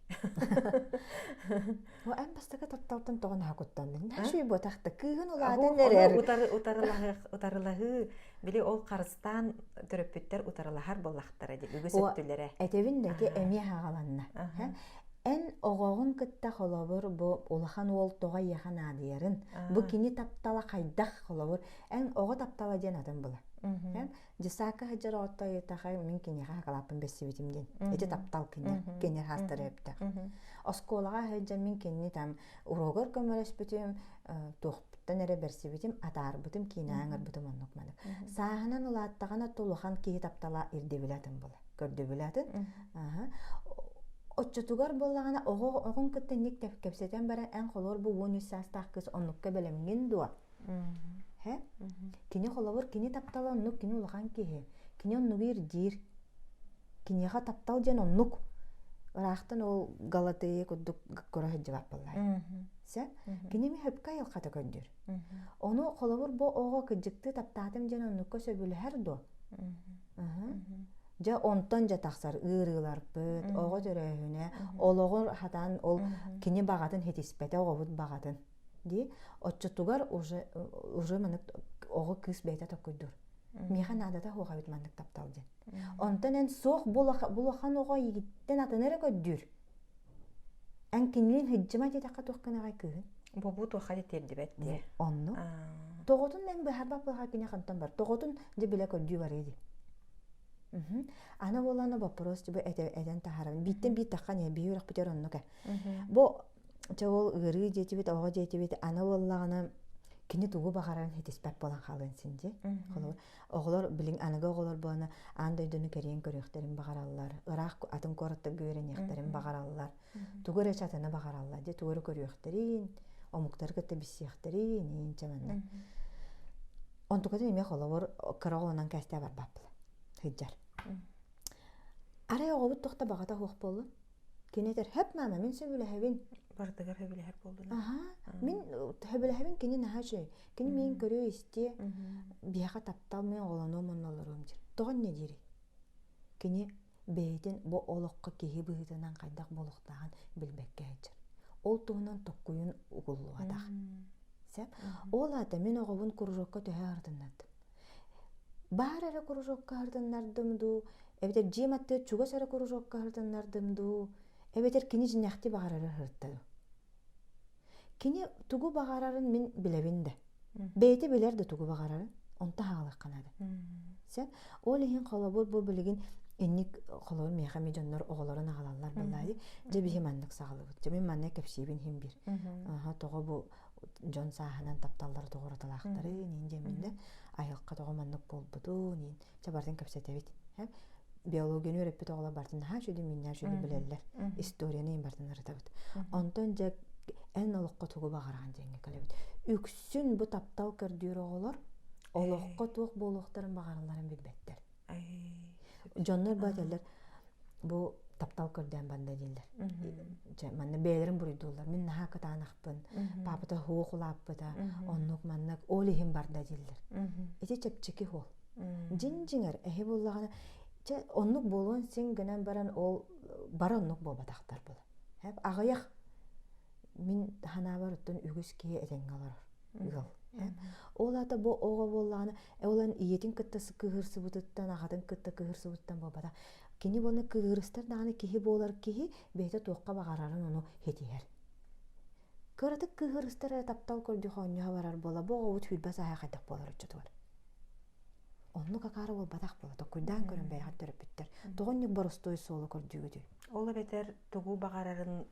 О, эн бастакы тапталтан тоҕо наһаа куттанныҥ? Наһаа буотахта кыыһын улаатан эрэр. Утарылаһыы, утарылаһыы, били ол харыстаан төрөппүттэр утарылаһар буоллахтара дии, үгүс өттүлэрэ. Этэбин да ити эмиэ хаҕаланна. Эн оҕоҕун кытта холобур бу улахан уол тоҕо эйиэхэ наадыйарын, бу кини таптала хайдах холобур, эн оҕо таптала диэн атын була. Дьысаакка сылдьар оҕотто ыйытаха мин киниэхэ хакалааппын бэссибитим диэн. Ити таптал кинер, кинер хаастары өптөх. Оскуолаҕа сылдьан мин кинини там уруогар көмөлөспүтүм, туохпуттан эрэ бэрсибитим, атаарбытым, киинэҕэ ыҥырбытым оннук маннык. Сааһынан улааттаҕына улахан киһи таптала ирдэбилэ атын була. Көрдөбүлэ атын. Оччотугар буоллаҕына оҕо оҕоҥ кытта инник кэпсэтэн баран эн холобур бу 13 саастаах кыыс оннукка бэлэмҥин дуо? Һэ? Кини холобур кини таптала оннук кини улахан киһи. Кини оннугу ирдиир. Киниэхэ таптал диэн оннук. Ыраахтан ол галатея курдук көрө сылдьыбат буоллаҕа. Сэ? Кини эмиэ сөпкө айылҕата көрдүүр. Ону холобур бу оҕо кыдьыктыы таптаатым диэн оннукка сөбүлэһэр дуо? Дьэ онтон дьэ тахсар ыарыыларбыт, оҕо төрөөһүнэ, олоҕун хатаан ол кини баҕатын хитиспэтэ оҕобут баҕатын дии. Оччотугар уже уже маннык оҕо кыыс бэйэтэ токкуйдуур. Миэхэ наадата суох эбит маннык таптал диэн. Онтон эн суох булахан оҕо игиттэн атыны эрэ көрдүүр. Эн кинилиин сылдьыма диэтэххэ туох гынаҕай кыыһын? Бобуу туохха да тиэрдибэт дии. Онну. Тоҕотун эн быһарбат буолха кини хантан бар. Тоҕотун дьэ билэ көрдүү барыа дии. Аны буолана вопрос бу этэн таһаарабын. Бииттэн биир таххан иһэ биһи үрэхпитигэр оннук ээ. Бу чэ ол ыарыы диэтибит, оҕо диэтибит, аны буоллаҕына кини тугу баҕарарын хитиспэт буолан хаалыан син дии. Холобур, Оҕолор билиҥ аныгы оҕолор буолана аан дойдуну кэрийэн көрүөхтэрин баҕараллар, ыраах атын куораттарга үөрэниэхтэрин баҕараллар, тугу эрэ чатыны баҕараллар, дьэ тугу эрэ көрүөхтэрин, омуктары кытта билсиэхтэрин, иинчэ манна. Онтукатын эмиэ холобур кыра оҕолонон кээстээ барбаппыла сылдьар. Арай оҕобут туохта баҕата суох буоллун? Кини этэр, «Хөп, мама, мин сөбүлэһэбин». Барытыгар сөбүлэһэр буоллун. Аха, мин сөбүлэһэбин кини наһаа үчүгэй. Кини миин көрүө-истиэ, биһиэхэ таптал мин оҕолонуом уонна олоруом диир. Тоҕо инньэ диирий? Кини бэйэтин бу олоххо киһи быһыытынан хайдах буолуохтааҕын билбэккэ сылдьар. Ол туһунан токкуйун угуллубатах. Сөп? Ол аата мин оҕобун кружокка төһө ырытыннардым? Баар эрэ кружокка ырытыннардым дуу, эбэтэр дьиэм аттыгар чугас эрэ кружокка ырытыннардым дуу, эбэтэр кини дьиҥнээхтии баҕарары ырытта дуу. Кини тугу баҕарарын мин билэбин да. Бэйэтэ билэр да тугу баҕарарын, онто хаалыахха наада. Сөп? Ол иһин холобур бу билигин инник холобур миэхэ эмиэ дьоннор оҕолорун аҕалаллар буоллаайы. Дьэ биһи маннык саҕалыбыт. Дьэ мин манна кэпсиибин иһин биир. Аха тоҕо бу дьон сааһынан тапталлара тоҕо уратылаахтарын иин диэммин да айылҕа тоҕо маннык буолбутун иин чэ барытын кэпсэтэбит. Биологияны үөрэппит оҕолор барытын наһаа үчүгэй миннээх үчүгэй билэллэр. Историяны иин барытын ырытабыт. Онтон дьэ эн олоххо тугу баҕараҕын диэҥҥэ кэлэбит. Үксүн бу таптал көрдүүр оҕолор олоххо туох буолуохтарын баҕаралларын билбэттэр. Дьоннор бу этэллэр бу таптал көрдөөн банда дииллэр. Дьэ манна бэйэлэрин буруйдууллар. Мин наһаа кытаанахпын, паапата суох улааппыта, оннук маннык ол иһин барда дииллэр. Ити чэпчэки суол. Дьиҥ дьиҥэр эһи буоллаҕына чэ оннук буолуон син гынан баран ол бары оннук буолбатахтар була. Аҕыйах мин санаабар оттон үгүс киһи этэҥҥэ олорор ыал. Ол аата бу оҕо буоллаҕына ол эн ийэтин кытта кыыһырсыбытыттан аҕатын кытта кыыһырсыбытыттан буолбатах. Кини буолна кыыһырыстар даҕаны киһи буолар киһи бэйэтэ туохха баҕарарын ону хитиһэр. Кыратык кыыһырыстар эрэ таптал көрдүү хоонньоһо барар буола бу оҕобут сүүрбэ сааһа хайдах буолар оччотугар. Оннук акаары буолбатах буола токкуйдаан көрөн бэйэҕит төрөппүттэр. Тоҕо оннук боростуой суолу көрдүүгүтүй? Ол эбэтэр тугу баҕарарын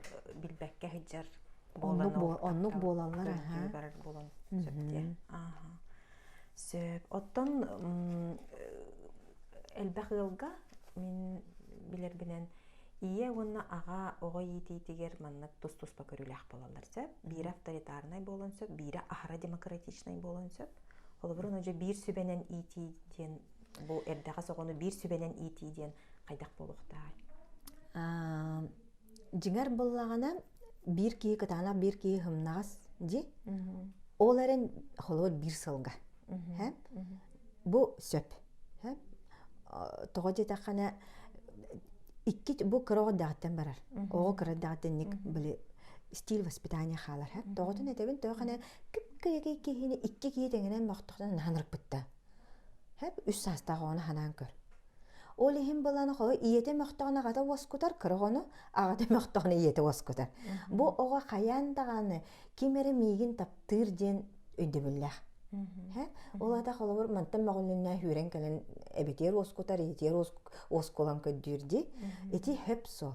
билбэккэ сылдьар буолан оннук буолаллар аха. Барар буолан сөп диэ. Аха. Сөп. Оттон элбэх ыалга мин билэрбинэн ийэ уонна аҕа оҕо иитиитигэр маннык тус-туспа көрүүлээх буолаллар сөп. Биирэ авторитарнай буолуон сөп, биирэ аһара демократичнай буолуон сөп. Холобур, ону дьэ биир сүбэнэн иитии диэн бу эрдэҕэс оҕону биир сүбэнэн иитии диэн хайдах буолуохтааҕый? Дьиҥэр буоллаҕына, биир киһи кытаанах, биир киһи һымнаҕас дии. Ол эрэн холобур биир сылга. Бу сөп. Тоҕо диэтэххинэ, икки бу кыра оҕо эрдэҕиттэн барар. Оҕо кыра эрдэҕиттэн ник били стиль воспитания хаалар. Тоҕотун этэбин, тоҕо кып-кыракый киһини икки киһи тэҥинэн мохтохтон наһаа ынырыкпытта. Үс саастаах оҕону ханаан көр. Ол иһин былаана холо ийэтэ мөхтөҕүнэ аҕата уоскутар, кыра оҕону, аҕата мөхтөҕүнэ ийэтэ уоскутар. Бу оҕо хайаан даҕаны ким эрэ миигин таптыыр диэн өйдөбүллээх. Ол аата холобур мантан мөҕүллүннэ үүрэн кэлэн эбитиэр уоскутар, ийэтиэр уоскулан көрдүүр дии. Ити хөп суол.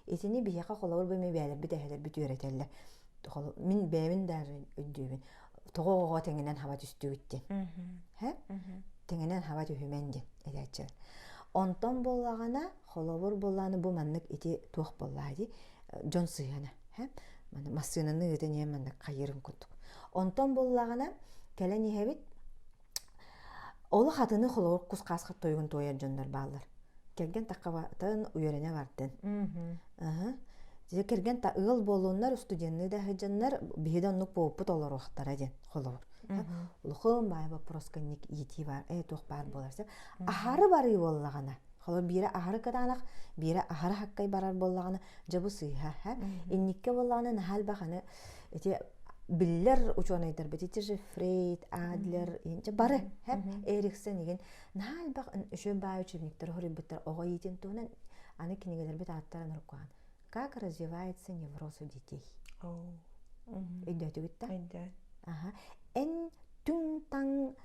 Итини биһиэхэ холобур бу эми бэйэлэрбит эһэлэрбит үөрэтэллэр. Мин бэйэбин даже өйдүүбүн. Тоҕо оҕоҕо тэҥинэн хаба түстүгүт диэн. Тэҥинэн хаба түһүмэн диэн этээччилэр. Онтон буоллаҕына, холобур буоллаҕына бу маннык ити туох буоллаа дии дьон сыһыана. Массыынаны ыытан иһэн маннык хайыырын курдук. Онтон буоллаҕына кэлэн иһэбит Олох атыны холобур кус-хаас тойугун туойар дьоннор бааллар. Кэргэн таххабатын үөрэнэ бардын. Дьэ кэргэн та ыал буолуоннар, студенныы да сылдьаннар биһи да оннук буолпут олоруохтара диэн холобур. Улахан баай вопроска инник иитии баар, э туох баар буолар. Аһары барыы буоллаҕына, холобур биирэ аһары кытаанах, биирэ аһары хаккай барар буоллаҕына, дьэ бу сыыһа. Инникке буоллаҕына наһаа элбэх аны ити биллэр учуонайдарбыт ити же Фрейд, Адлер, инче бары Эриксон игин наһаа элбэх үчүгэй баай учебниктары хоруйбуттар оҕо иитин туһунан аны кинигэлэрбит ааттарын уруккуһан как развивается невроз у детей өйдөөтүгүт да аха эн түҥ-таҥ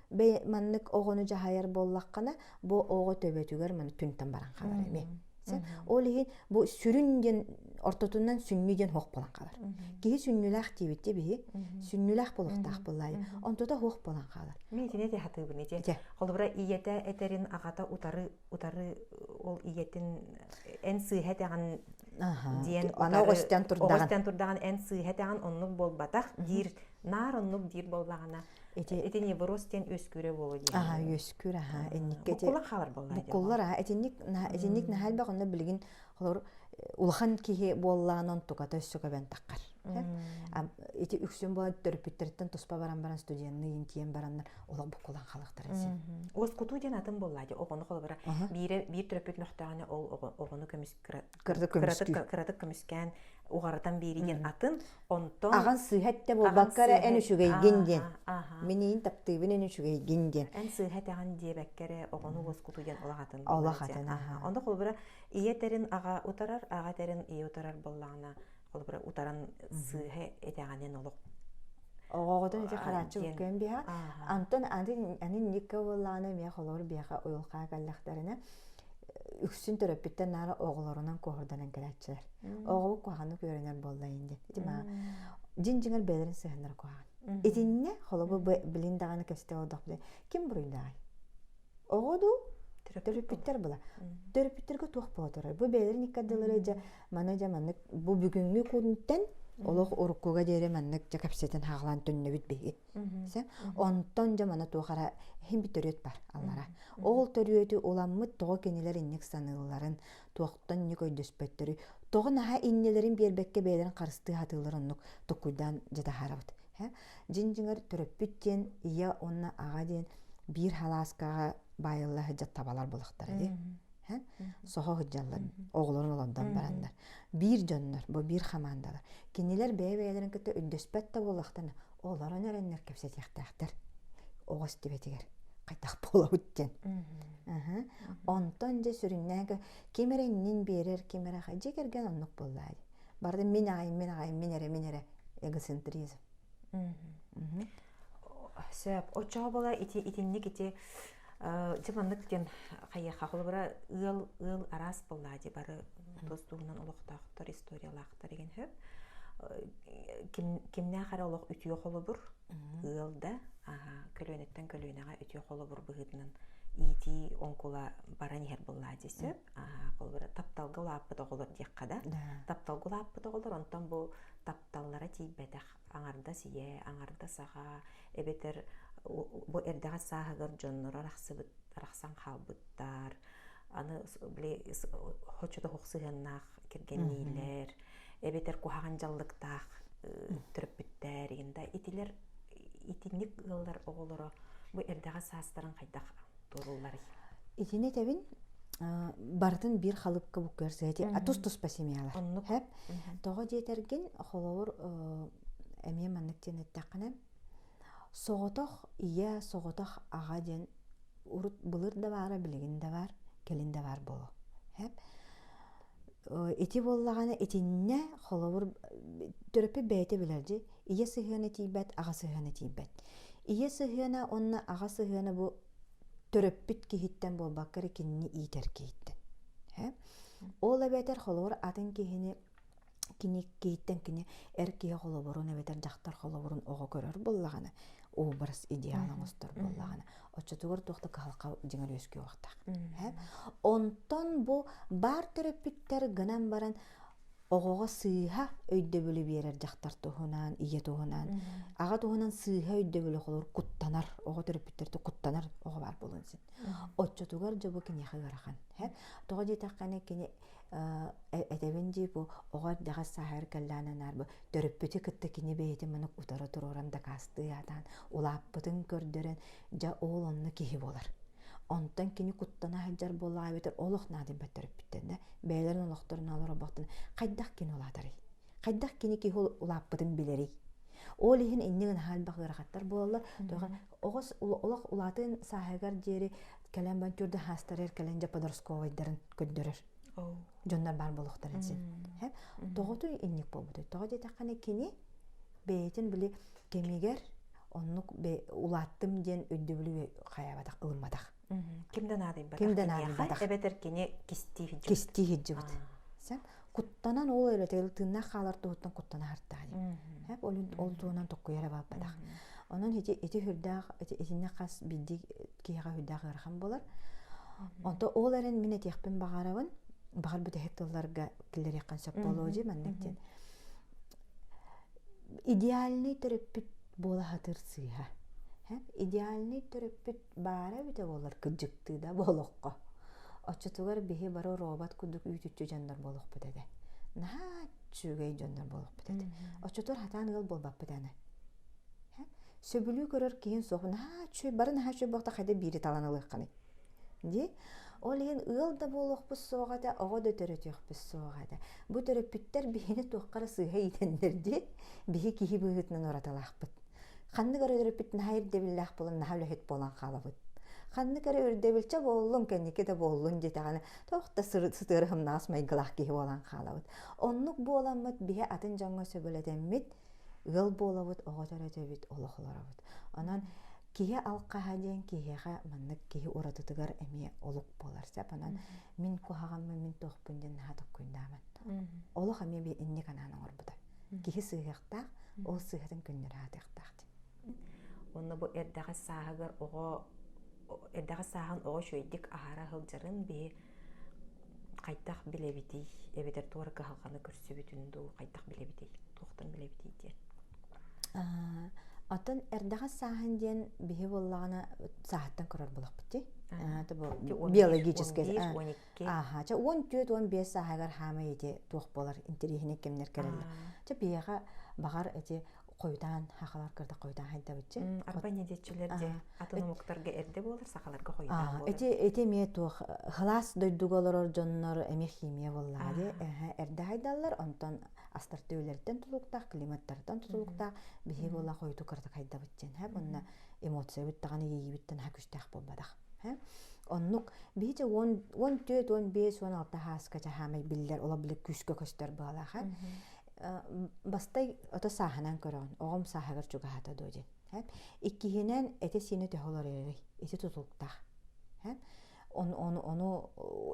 маннык оҕону дьаһайар буоллаххына бу оҕо төбөтүгэр маны түнтэн баран хаалар эмиэ Ол иһин бу сүрүн диэн ортотунан сүнньү диэн хуох буолан хаалар. Киһи сүнньүлээх диэбит дии биһи. Сүнньүлээх буолуохтаах буоллаайы. Онтута хуох буолан хаалар. Мин итини эти хатыыбын ити. Холобура ийэтэ этерин аҕата утары утары ол ийэтин эн сыыһа этэҕин диэн аны оҕустан турдаҕын оҕустан турдаҕын эн сыыһа этэҕин оннук буолбатах диир наар оннук диир буоллаҕына ити ити невроз диэн үөскүүрэ буолуо диэн аха үөскүүр аха инникке ити буккуллан хаалар буоллаа буккуллар аха итинник итинник наһаа элбэх онно билигин холор улахан киһи буоллаҕына онтуката өссө көбөн таххар ити үксүн буолан төрөппүттэриттэн туспа баран баран студенныйын тиийэн бараннар олох буккулан халыктарын син уоскутуу диэн атын буоллаа ди оҕону холобура биирэ биир төрөппүт мөхтөҕүнэ ол оҕону көмүс кыратык көмүскээн уҕарытан биэри диэн атын онтон аҕан сыыһа эттэ буолбакка эрэ эн үчүгэйгин диэн мин иин таптыыбын эн үчүгэйгин диэн эн сыыһа этэҕин диэбэккэ эрэ оҕону уоскутуу диэн олох атын олох атын онно холобура ийэ этэрин аҕа утарар аҕа этэрин ийэ утарар буоллаҕына холобура утаран сыыһа этэҕинэн олох оҕоҕотун ити харааччы буккуйан биһа антон аны никка буоллаҕына эмиэ холобур биэхэ уйулҕаа кэллэхтэринэ үксүн төрөппүттэр наара оҕолорунан куоһурданан кэлээччилэр. Оҕобут куһаҕаннык үөрэнэр буолла диэн. Ити маа дьин дьиҥэр бэйэлэрин сыһыаннара куһаҕан. Итиннэ холобур билин даҕаны кэпсэтэ олордохпут ким буруйдааҕый? Оҕо дуу? Төрөппүттэр була. Төрөппүттэргэ туох буола турар? Бу бэйэлэрин иккардылары дьэ маны дьэ маннык бу бүгүҥҥү күнтэн олох уруккуга диэри маннык дьэ кэпсэтэн хаалан төннөбүт биһиги. Онтон дьэ маны туох эрэ иһин бит төрүөт бар аллара. Ол төрүөтү уламмыт тоҕо кинилэр инник саныылларын, туохтан инник өйдөспөттөрүй, тоҕо наһаа иннилэрин биэрбэккэ бэйэлэрин харыстыы сатыыллар оннук токкуйдаан дьэ таһаарабыт. Дьин-дьиҥэр төрөппүт диэн ийэ уонна аҕа диэн биир халааскаҕа баайылла сылдьар табалар буолахтара дии. Соһо сылдьаллар, оҕолорун олордон бараннар. Биир дьоннор, бу биир хамаандалар. Кинилэр бэйэ-бэйэлэрин кытта өйдөспөт да буоллахтарына, олорон эрэннэр кэпсэтиэхтээхтэр. Оҕо истибэтигэр хайдах буолабыт диэн. Онтон дьэ сүрүннээн ким эрэ иннин биэрэр, ким эрэ дьиэ кэргэн оннук буоллаа дии. Барыта мин аҕайым, мин аҕайым, мин эрэ, мин эрэ эгоцентризм. Сөп. Оччоҕо буола ити итинник ити дьэ маннык диэн хайыаха холобура ыал ыал араас буоллаа дии бары тус туһунан олохтоохтор историялаахтар деген сөп ким кимнээх эрэ олох үтүө холобур ыал да көлүөнэттэн көлүөнэҕэ үтүө холобур быһыытынан иитии оҥкула баран иһэр буоллаа дии сөп холобура тапталга улааппыт оҕолор диэххэ да тапталга улааппыт оҕолор онтон бу тапталлара тиийбэтэх аҥардас ийэ аҥардас аҕа эбэтэр бу эрдэҕэс сааһыгар дьонноро арахсыбыт арахсан хаалбыттар аны били хочото суох сыһыаннаах кэргэнниилэр эбэтэр куһаҕан дьаллыктаах төрөппүттэр игин да итилэр итинник ыаллар оҕолоро бу эрдэҕэс саастарын хайдах туорулларый Итини этэбин барытын биир халыпка буккуйар сыһа тус-туспа семьялар. Оннук. Тоҕо диэтэргин холобур эмиэ маннык диэн эттэххинэ соҕотох ийэ, соҕотох аҕа диэн урут былыр да баара, билигин да баар. Кэлин да баар буолуо. Хэп. Ити буоллаҕына итиннэ холобур төрөппүт бэйэтэ билэр дии. Ийэ сыһыана тиийбэт, аҕа сыһыана тиийбэт. Ийэ сыһыана уонна аҕа сыһыана бу төрөппүт киһиттэн буолбакка эрэ кинини иитэр киһиттэн. Ол эбэтэр холобур атын киһини кини киһиттэн кини эр киһи холобурун эбэтэр дьахтар холобурун оҕо көрөр буоллаҕына образ идеал оҥостор буоллаҕына оччотугар туох да кыһалҕа дьиҥэр үөскүө Онтон бу баар төрөппүттэр гынан баран оҕоҕо сыыһа өйдөбүлү биэрэр дьахтар туһунан, ийэ туһунан, аҕа туһунан сыыһа өйдөбүлү холобур куттанар, оҕо төрөппүттэртэн куттанар оҕо баар буолуон син. Оччотугар дьэ бу киниэхэ ыарахан. Тоҕо диэтэххинэ кини этэбин дии бу оҕо эрдэҕэс сааһыгар кэллээн анаар бу төрөппүтү кытта кини бэйэтин маннык утары туруоран дакаастыы аатаан улааппытын көрдөрөн дьэ ол онно киһи буолар. Онтон кини куттана сылдьар буоллаҕа эбэтэр олох наадыйбат төрөппүттэн да бэйэлэрин олохторун олорботтон хайдах кини улаатарый? Хайдах кини киһи улааппытын билэрий? Ол иһин инник наһаа элбэх ыарахаттар буолаллар. Оҕо олох улаатын сааһыгар диэри кэлэн бан түрдэ хаастарыгар кэлэн дьэ подростковайдарын көрдөрөр. Дьоннор баар буолуохтарын син. Тоҕоту инник буолбутой? Тоҕо диэтэххинэ кини бэйэтин били кэмигэр оннук улааттым диэн өйдөбүлү хайаабатах ылымматах. Ким да наадыйбатах. Ким да наадыйбатах. Эбэтэр кини кистии сылдьыбыт. Кистии сылдьыбыт. Куттанан ол эбэтэр тыыннаах хаалар туһуттан куттана сыртаҕа дии. Ол ол туһунан токкуйара барбатах. Онон ити ити хүрдээх ити итиннэ хас биирдии киһиэхэ хүрдээх ыарахан буолар. Онто ол эрэн мин этиэхпин баҕарабын, баҕар бүтэһик тылларга киллэриэххин сөп буолуо дии маннык диэн. Идеальный төрөппүт буола сатыыр сыыһа. Идеальный төрөппүт баара эбитэ буоллар кыдьыктыы да буолуохха. Оччотугар биһи бары робот курдук үүтүччү дьоннор буолуохпут этэ. Наһаа үчүгэй дьоннор буолуохпут этэ. Оччотугар хатаан ыал буолбаппыт аны. Сөбүлүү көрөр киһин суох. Наһаа үчүгэй, бары наһаа үчүгэй буолта хайда биири талан ылыаххыный. Дии. Ол иһин ыал да буолуохпут суоҕа этэ, оҕо да төрөтүөхпүт суоҕа этэ. Бу төрөппүттэр биһини туохха эрэ сыыһа иитэннэр дии. Биһи киһи быһыытынан уратылаахпыт. Ханнык эрэ төрөппүт наһаа ирдэбиллээх буолан, наһаа үлэһит буолан хаалабыт. Ханнык эрэ ирдэбилчэ буоллун, кэнники да буоллун диэтэҕинэ, туох да сытыары сымнаҕас майгылаах киһи буолан хаалабыт. Оннук буоламмыт биһи атын дьоҥҥо сөбүлэтэммит, ыал буолабыт, оҕо төрөтөбүт, олох олоробут. Онон киһи алҕаһа диэн киһиэхэ маннык киһи уратытыгар эмиэ олук буолар сөп. Онон мин куһаҕаммын, мин туохпун диэн наһаа токкуйдааман. Олох эмиэ би инник анаан оҥорбута. Киһи сыыһыахтаах, ол сыыһатын көннөрө сатыахтаах диэн. Онно бу эрдэҕэс сааһыгар оҕо эрдэҕэс сааһын оҕо үчүгэйдик аһара сылдьарын биһи хайдах билэбитий эбэтэр туора кыһалҕаны көрсүбүтүн дуу хайдах билэбитий туохтан билэбитий диэн Оттон эрдэҕэс сааһын диэн биһи буоллаҕына сааһыттан көрөр буолахпыт дии. Биологическай. Ааха, чэ 14-15 сааһыгар хаамай ити туох буолар интэриэһинэй кэмнэр кэлэллэр. Чэ биһиэхэ баҕар эти хойутаан хахалар кырда хойутаан хайдабытчы. Арба недеччилэр дьэ атын омуктарга эрдэ буолар, сахаларга хойутаан буолар. Ити ити эмиэ туох хылаас дойдуга олорор дьоннор эмиэ химия буоллаҕа дии. Эрдэ хайдаллар, онтон астар түүлэриттэн тутулуктаах, климаттартан тутулуктаах биһи буолла хойуту кыратык хайдабыт диэн. Уонна эмоциябыт даҕаны иэйиибит наһаа күстээх буолбатах. Оннук биһи дьэ 14, 15, 16 хааска чаһаамай биллэр, ола били күүскэ көстөр быалаах. Бастай ото сааһынан көрөҕүн, оҕом сааһыгар чугаһата дуо диэн. Иккиһинэн этэ-сиинэ төһө олорорый, ити тутулуктаах. Ону, ону, ону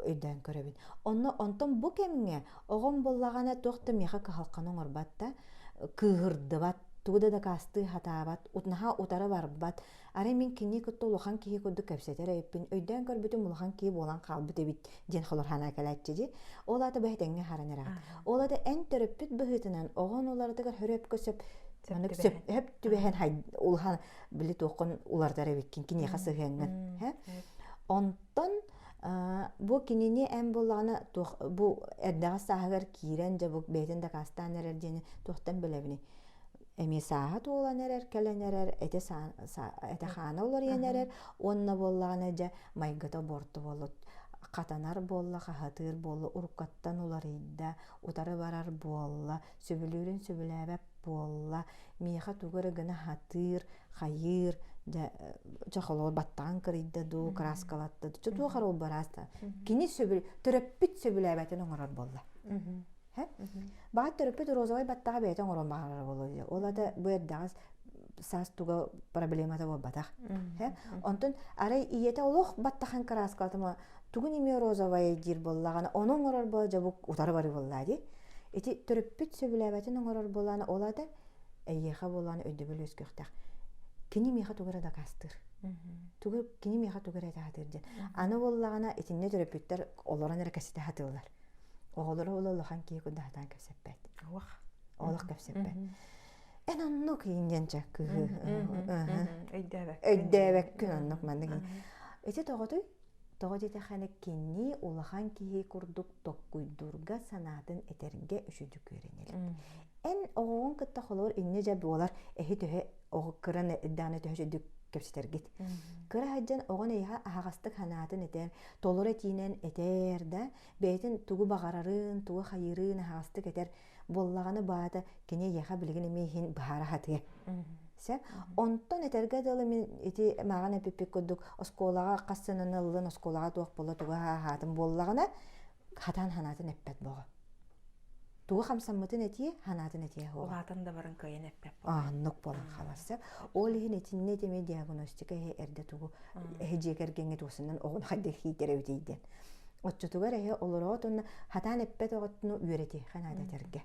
өйдөөн көрөбүн. Онно онтон бу кэмҥэ оҕом буоллаҕына туох да миэхэ кыһалҕаны оҥорбот да, кыыһырдыбат, тугу да дакаастыы сатаабат, наһаа утары барбат. Арай мин кини кытта улахан киһи курдук кэпсэтэр эбиппин, өйдөөн көрбүтүм улахан киһи буолан хаалбыт эбит диэн холорханаа кэлээччи дии. Ол аата бэйэтэҥҥэ харан эрэҕит. Ол аата эн төрөппүт быһыытынан оҕон уларытыгар хөрөпкө сөп маннык сөп хөп түбэһэн улахан били туоххун уларытар эбиккин киниэхэ сыһыаҥҥын. Онтон бу кинини эн буоллаҕына туох бу эрдэҕэс сааһыгар киирэн дьэ бу бэйэтин дакаастаан эрэр диэни туохтан билэбиний? Эмиэ сааһа туолан эрэр, кэлэн эрэр, этэ этэ хаана уларыйан эрэр уонна буоллаҕына дьэ майгыта буорту буолла хатанар буолла, хаһатыыр буолла, уруккаттан уларыйда, утары барар буолла, сөбүлүүрүн сөбүлээбэт. буолла, миэхэ тугу эрэ гына сатыыр, хайыыр, дьэ, чэ холобур баттаҕын кырыйда дуу, кырааскалатта дуу, туох эрэ ол-бу Кини сөбүл, төрөппүт сөбүлээбэтин оҥорор буолла. Баҕар төрөппүт розовай баттаҕа бэйэтэ оҥорон баҕарара буолуо дии. Ол ата бу эрдэҕэс саас туга проблемата буолбатах. Онтон арай ийэтэ олох баттахан кырааскалатыма тугун эмиэ розовая диир буоллаҕына ону оҥорор буола дьэ бу утары барыы буоллаа дии. Ити төрөппүт сөбүлээбэтин оҥорор буолаана ол ата эйиэхэ буолаана өйдөбүл үөскүөхтээх. Кини миэхэ тугу эрэ дакаастыыр. Тугу кини миэхэ тугу эрэ этэ сатыыр диэн. Аны буоллаҕына итиннэ төрөппүттэр олорон эрэ кэситэ сатыыллар. Оҕолоро ол улахан киһи курдук сатаан кэпсэппэт. Олох. Олох кэпсэппэт. Эн оннук иин чэ кыһы. Өйдөөбөккүн. Өйдөөбөккүн оннук маннык. Ити тоҕотуй? Тоҕо диэтэххинэ кини улахан киһи курдук токкуйдуурга санаатын этэргэ үчүгдүк үөрэнэлик. Эн оҕоҕун кытта холобур инньэ дьэ буолар эһи төһө оҕо кыран эрдэҕинэ төһө үчүгдүк кэпсэтэргит. Кыра сылдьан оҕон эйиэхэ аһаҕастык санаатын этэр, толору этиинэн этэр да, бэйэтин тугу баҕарарын, тугу хайыырын аһаҕастык этэр буоллаҕына баата кини эйиэхэ билигин эмиэ иһин быһаара сатыа. Сөп. Онтон этэргэ дылы мин ити мааҕын эппиппит курдук оскуолаҕа хас сынаны ыллын, оскуолаҕа туох буолла, тугу аһаатын буоллаҕына хатаан ханаатын эппэт боҕо. Тугу хамсаммытын этиэ, ханаатын этиэ суоҕа. Улаатан да баран кыайан эппэт Оннук буолан хаалар сөп. Ол иһин итиннэ итими диагностика эһи эрдэ тугу эһи дьиэ кэргэҥҥэ туосунан оҕону хайдах иитэр эбитий диэн. Оччотугар эһи олороот уонна хатаан эппэт оҕотуну үөрэтиэххэ наада этэргэ.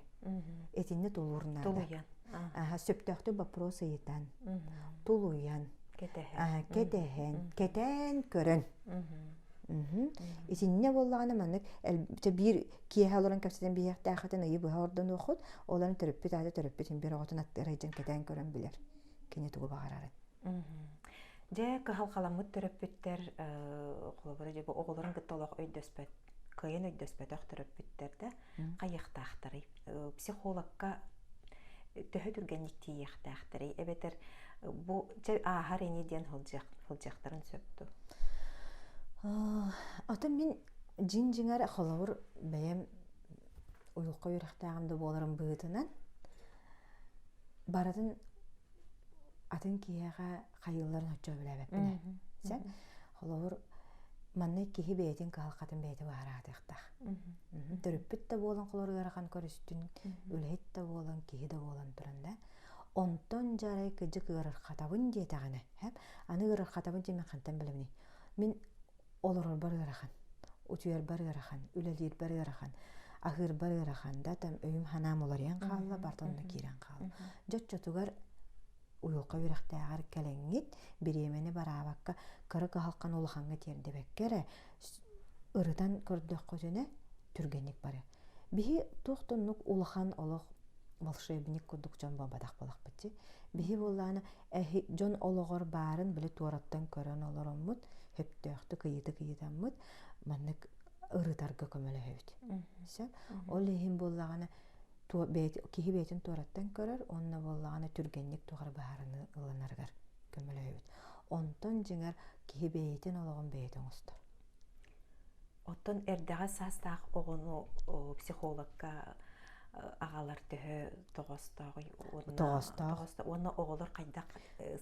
Итиннэ тулуур наада. Тулуйан. Аха, сөптөөхтүк вопрос ыйытан, тулуйан, Кэтэһэн. кэтэһэн, кэтээн көрөн. Итиннэ буоллаҕына маннык биир киэһэ олорон кэпсэтэн биһиэхтээххитин ыйы быһа ордонуоххут, олорон төрөппүт аата төрөппүтүн биир оҕотун аттыгар сылдьан кэтээн көрөн билэр кини тугу баҕарарын. Дьэ, кыһалҕаламмыт төрөппүттэр холобура дьэ бу оҕолорун кытта олох өйдөспөт, кыайан өйдөспөтөх төрөппүттэр да хайыахтаахтарый? Психологка төһө түргэнник тиийиэхтээхтэрий? Эбэтэр бу чэ ааһар ини диэн сылдьыахтарын сөп дуо? Атын мин дьиҥ-дьиҥэр холобур бэйэм уйулҕа үөрэхтээҕим да буоларым быһыытынан барытын атын киһиэхэ хайыылларын оччо сөбүлээбэппин ээ. Сөп? Холобур, манна киһи бэйэтин кыһалҕатын бэйэтэ быһаараатыахтаах. Төрөппүт да буолан холор ыарахан көрүстүн, үлэһит да буолан, киһи да буолан туран да. Онтон дьарай кыдьык ыарырхатабын диэтэҕинэ, аны ыарырхатабын диэн мин хантан билэбиний? Мин олорорбор ыарахан, утуйарбар ыарахан, үлэлиирбэр ыарахан, аһыырбар ыарахан да там өйүм-санаам уларыйан хаалла, барыта онно киирэн хаалла. Дьэ оччотугар уйулҕа үөрэхтээҕэр кэлэҥҥит, бириэмэни бараабакка, кыра кыһалҕаны улахаҥҥа тиэрдибэккэ эрэ ырытан көрдөххүтүнэ түргэнник барыа. Биһи туох да оннук улахан олох волшебник курдук дьон буолбатах буолахпыт дии. Биһи буоллаҕына эһи дьон олоҕор баарын били туораттан көрөн олороммут, сөптөөхтүк ыйытык ыйытаммыт маннык ырытарга көмөлөһөбүт. Сөп. Ол иһин буоллаҕына киһи бэйэтин туораттан көрөр уонна буоллаҕына түргэнник туох эрэ быһаарыныы ылынарыгар көмөлөһөбүт. Онтон дьиҥэр киһи бэйэтин олоҕун бэйэтэ оҥостор. Оттон эрдэҕэс саастаах оҕону психологка аҕалар төһө тоҕоостооҕуй уонна Тоҕоостоох. уонна оҕолор хайдах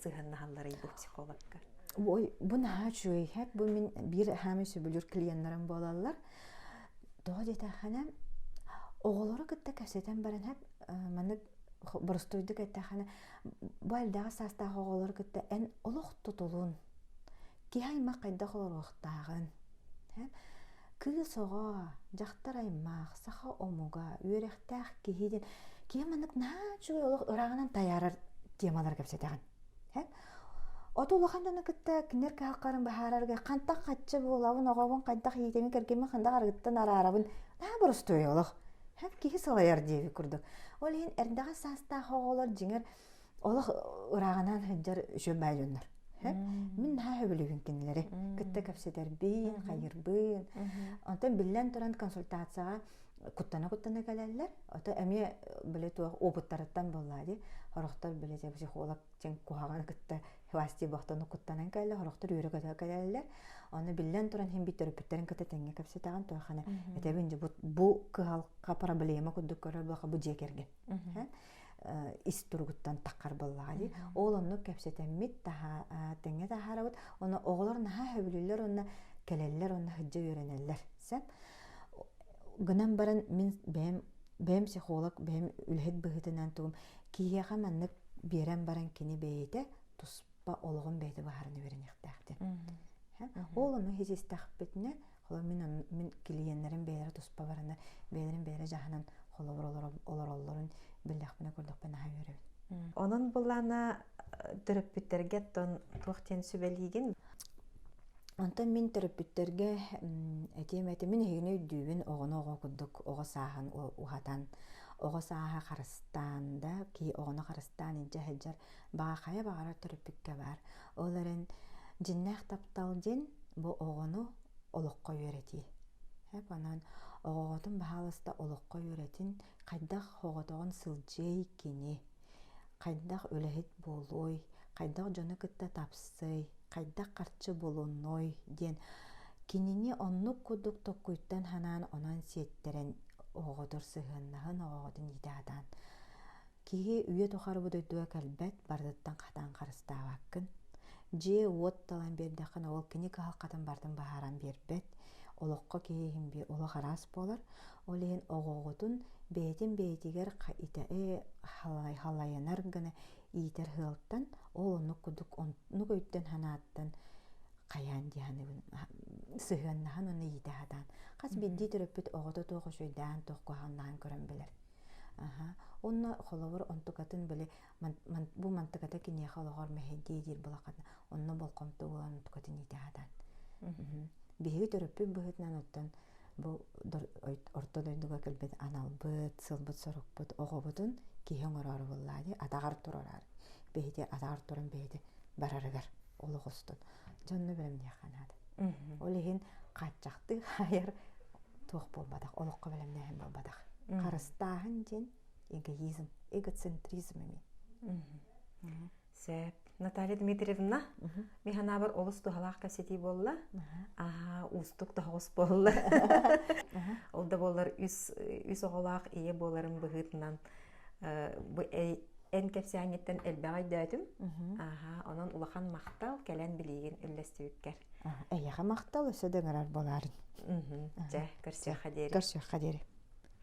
сыһыаннаһалларый бу психологка? Ой, бу наһаа үчүгэй. Бу мин биир хаамай сөбүлүүр клиеннарым буолаллар. Тоҕо диэтэххинэ, оҕолору кытта кэпсэтэн баран маннык боростуойдук эттэххинэ, бу элбэҕи саастаах оҕолору кытта эн олох тутулун, киһи аймах хайдах олоруохтааҕын, кыыс оҕо, дьахтар аймах, саха омуга, үөрэхтээх киһи диэн киһи маннык наһаа үчүгэй олох ырааҕынан тайаарар темалары кэпсэтэҕин. Ото улахан дьону кытта кинилэр кыһалҕаларын быһаарарга хантан хаччы буолабын, оҕобун хайдах иитэбин, кэргэммин ханна арыгыттан араарабын наһаа боростуой олох. Киһи салайар диэбит курдук. Ол иһин эрдэҕэс саастаах оҕолор дьиҥэр олох ырааҕынан сылдьар үчүгэй баай дьоннор. Мин наһаа сөбүлүүбүн кинилэри. Кытта кэпсэтэрбин, хайырбын. Онтон биллэн туран консультацияҕа куттана-куттана кэлэллэр. Ото эмиэ били туох опыттарыттан буоллаа дии. Сорохтор били психолог дьиҥ куһаҕаны кытта власти бохтону куттанан кэллэ, сорохтор үөрэ-көтө кэлэллэр. Ону биллэн туран иһин бит төрөппүттэрин кытта тэҥҥэ кэпсэтэҕин туохана этэбин дьэ бу кыһалҕа проблема курдук көрөр буолха бу дьиэ кэргэн. ис туругуттан таххар буоллаҕа дии. Ол оннук кэпсэтэммит тэҥҥэ таһаарабыт. Онно оҕолор наһаа сөбүлүүллэр уонна кэлэллэр уонна сылдьа үөрэнэллэр. Сөп. Гынан баран мин бэйэм бэйэм психолог, бэйэм үлэһит быһыытынан тугум киһиэхэ маннык биэрэн баран кини бэйэтэ туспа олоҕун бэйэтэ баһарын үөрэниэхтээх диэн. Ол ону хисистэхпитинэ, холобур мин мин клиеннэрим бэйэлэрэ туспа бараннар, бэйэлэрин бэйэлэрэ дьаһанан холобур олороллорун биллэхпинэ көрдөхпүнэ наһаа үөрэбин. Онон буллаана төрөппүттэргэ оттон туох диэн сүбэлиигин? Онтон мин төрөппүттэргэ этиэм этэ, мин эһигини өйдүүбүн, оҕону оҕо курдук оҕо сааһын уһатан, оҕо сааһа харыстаан да, киһи оҕону харыстаан илдьэ сылдьар баҕа хайа баҕарар төрөппүккэ баар. Ол эрэн дьиннээх таптал диэн бу оҕону олоххо үөрэтии. Онон оҕоҕутун баһаалыста олоххо үөрэтин, хайдах оҕотоҕун сылдьыай кини, хайдах үлэһит буолуой, хайдах дьону кытта тапсыай, хайдах харчы булунуой диэн кинини оннук курдук токкуйтан ханаан онон сиэттэрэн оҕотор сыһыаннаһын оҕоҕутун иитэ сатаан киһи үйэ тухары бу дойдуга кэлбэт барытыттан хатаан харыстаабаккын дьиэ-уот талан биэрдэххинэ ол кини кыһалҕатын барытын быһааран биэрбэт олоххо киһи иһин олох араас буолар ол иһин оҕоҕутун бэйэтин бэйэтигэр халайынар гына иитэр сыалтан ол оннук курдук оннук өйтөн санааттан хайаан дии саныыбын сыһыаннаһан уонна иитэ сатаан хас биирдии төрөппүт оҕото туох үчүгэйдээн туох куһаҕаннаан көрөн билэр аха уонна холобур онтукатын били бу мантыката киниэхэ олоҕор мэһэйдии диир булаххатына онно болҕомто буолан онтукатын иитэ сатаан биһиги төрөппүт быһыытынан оттон бу орто дойдуга кэлбит аналбыт, сылбыт-сорукпут оҕобутун киһи оҥороору буоллаа дии, атаҕар туруораары. Бэйэтэ атаҕар туран бэйэтэ барарыгар олох устун. Дьонно бэлэмниэххэ наада. Ол иһин хааччахтыы хаайар туох буолбатах, олоххо бэлэмнээһин буолбатах. Харыстааһын диэн эгоизм, эгоцентризм эмиэ. Сөп. Наталья Дмитриевна, мин санаабар олус туһалаах кэпсэтии буолла. Аха, уустук тоһоҕос буолла. Ол да буоллар үс, үс оҕолоох ийэ буоларым быһыытынан бу эн кэпсээҥҥиттэн элбэҕи өйдөөтүм. Аха, онон улахан махтал кэлэн билиигин үллэстибиккэр. Эйиэхэ махтал өссө да ыҥырар буолаарын. Дьэ, көрсүөххэ диэри. Көрсүөххэ диэри.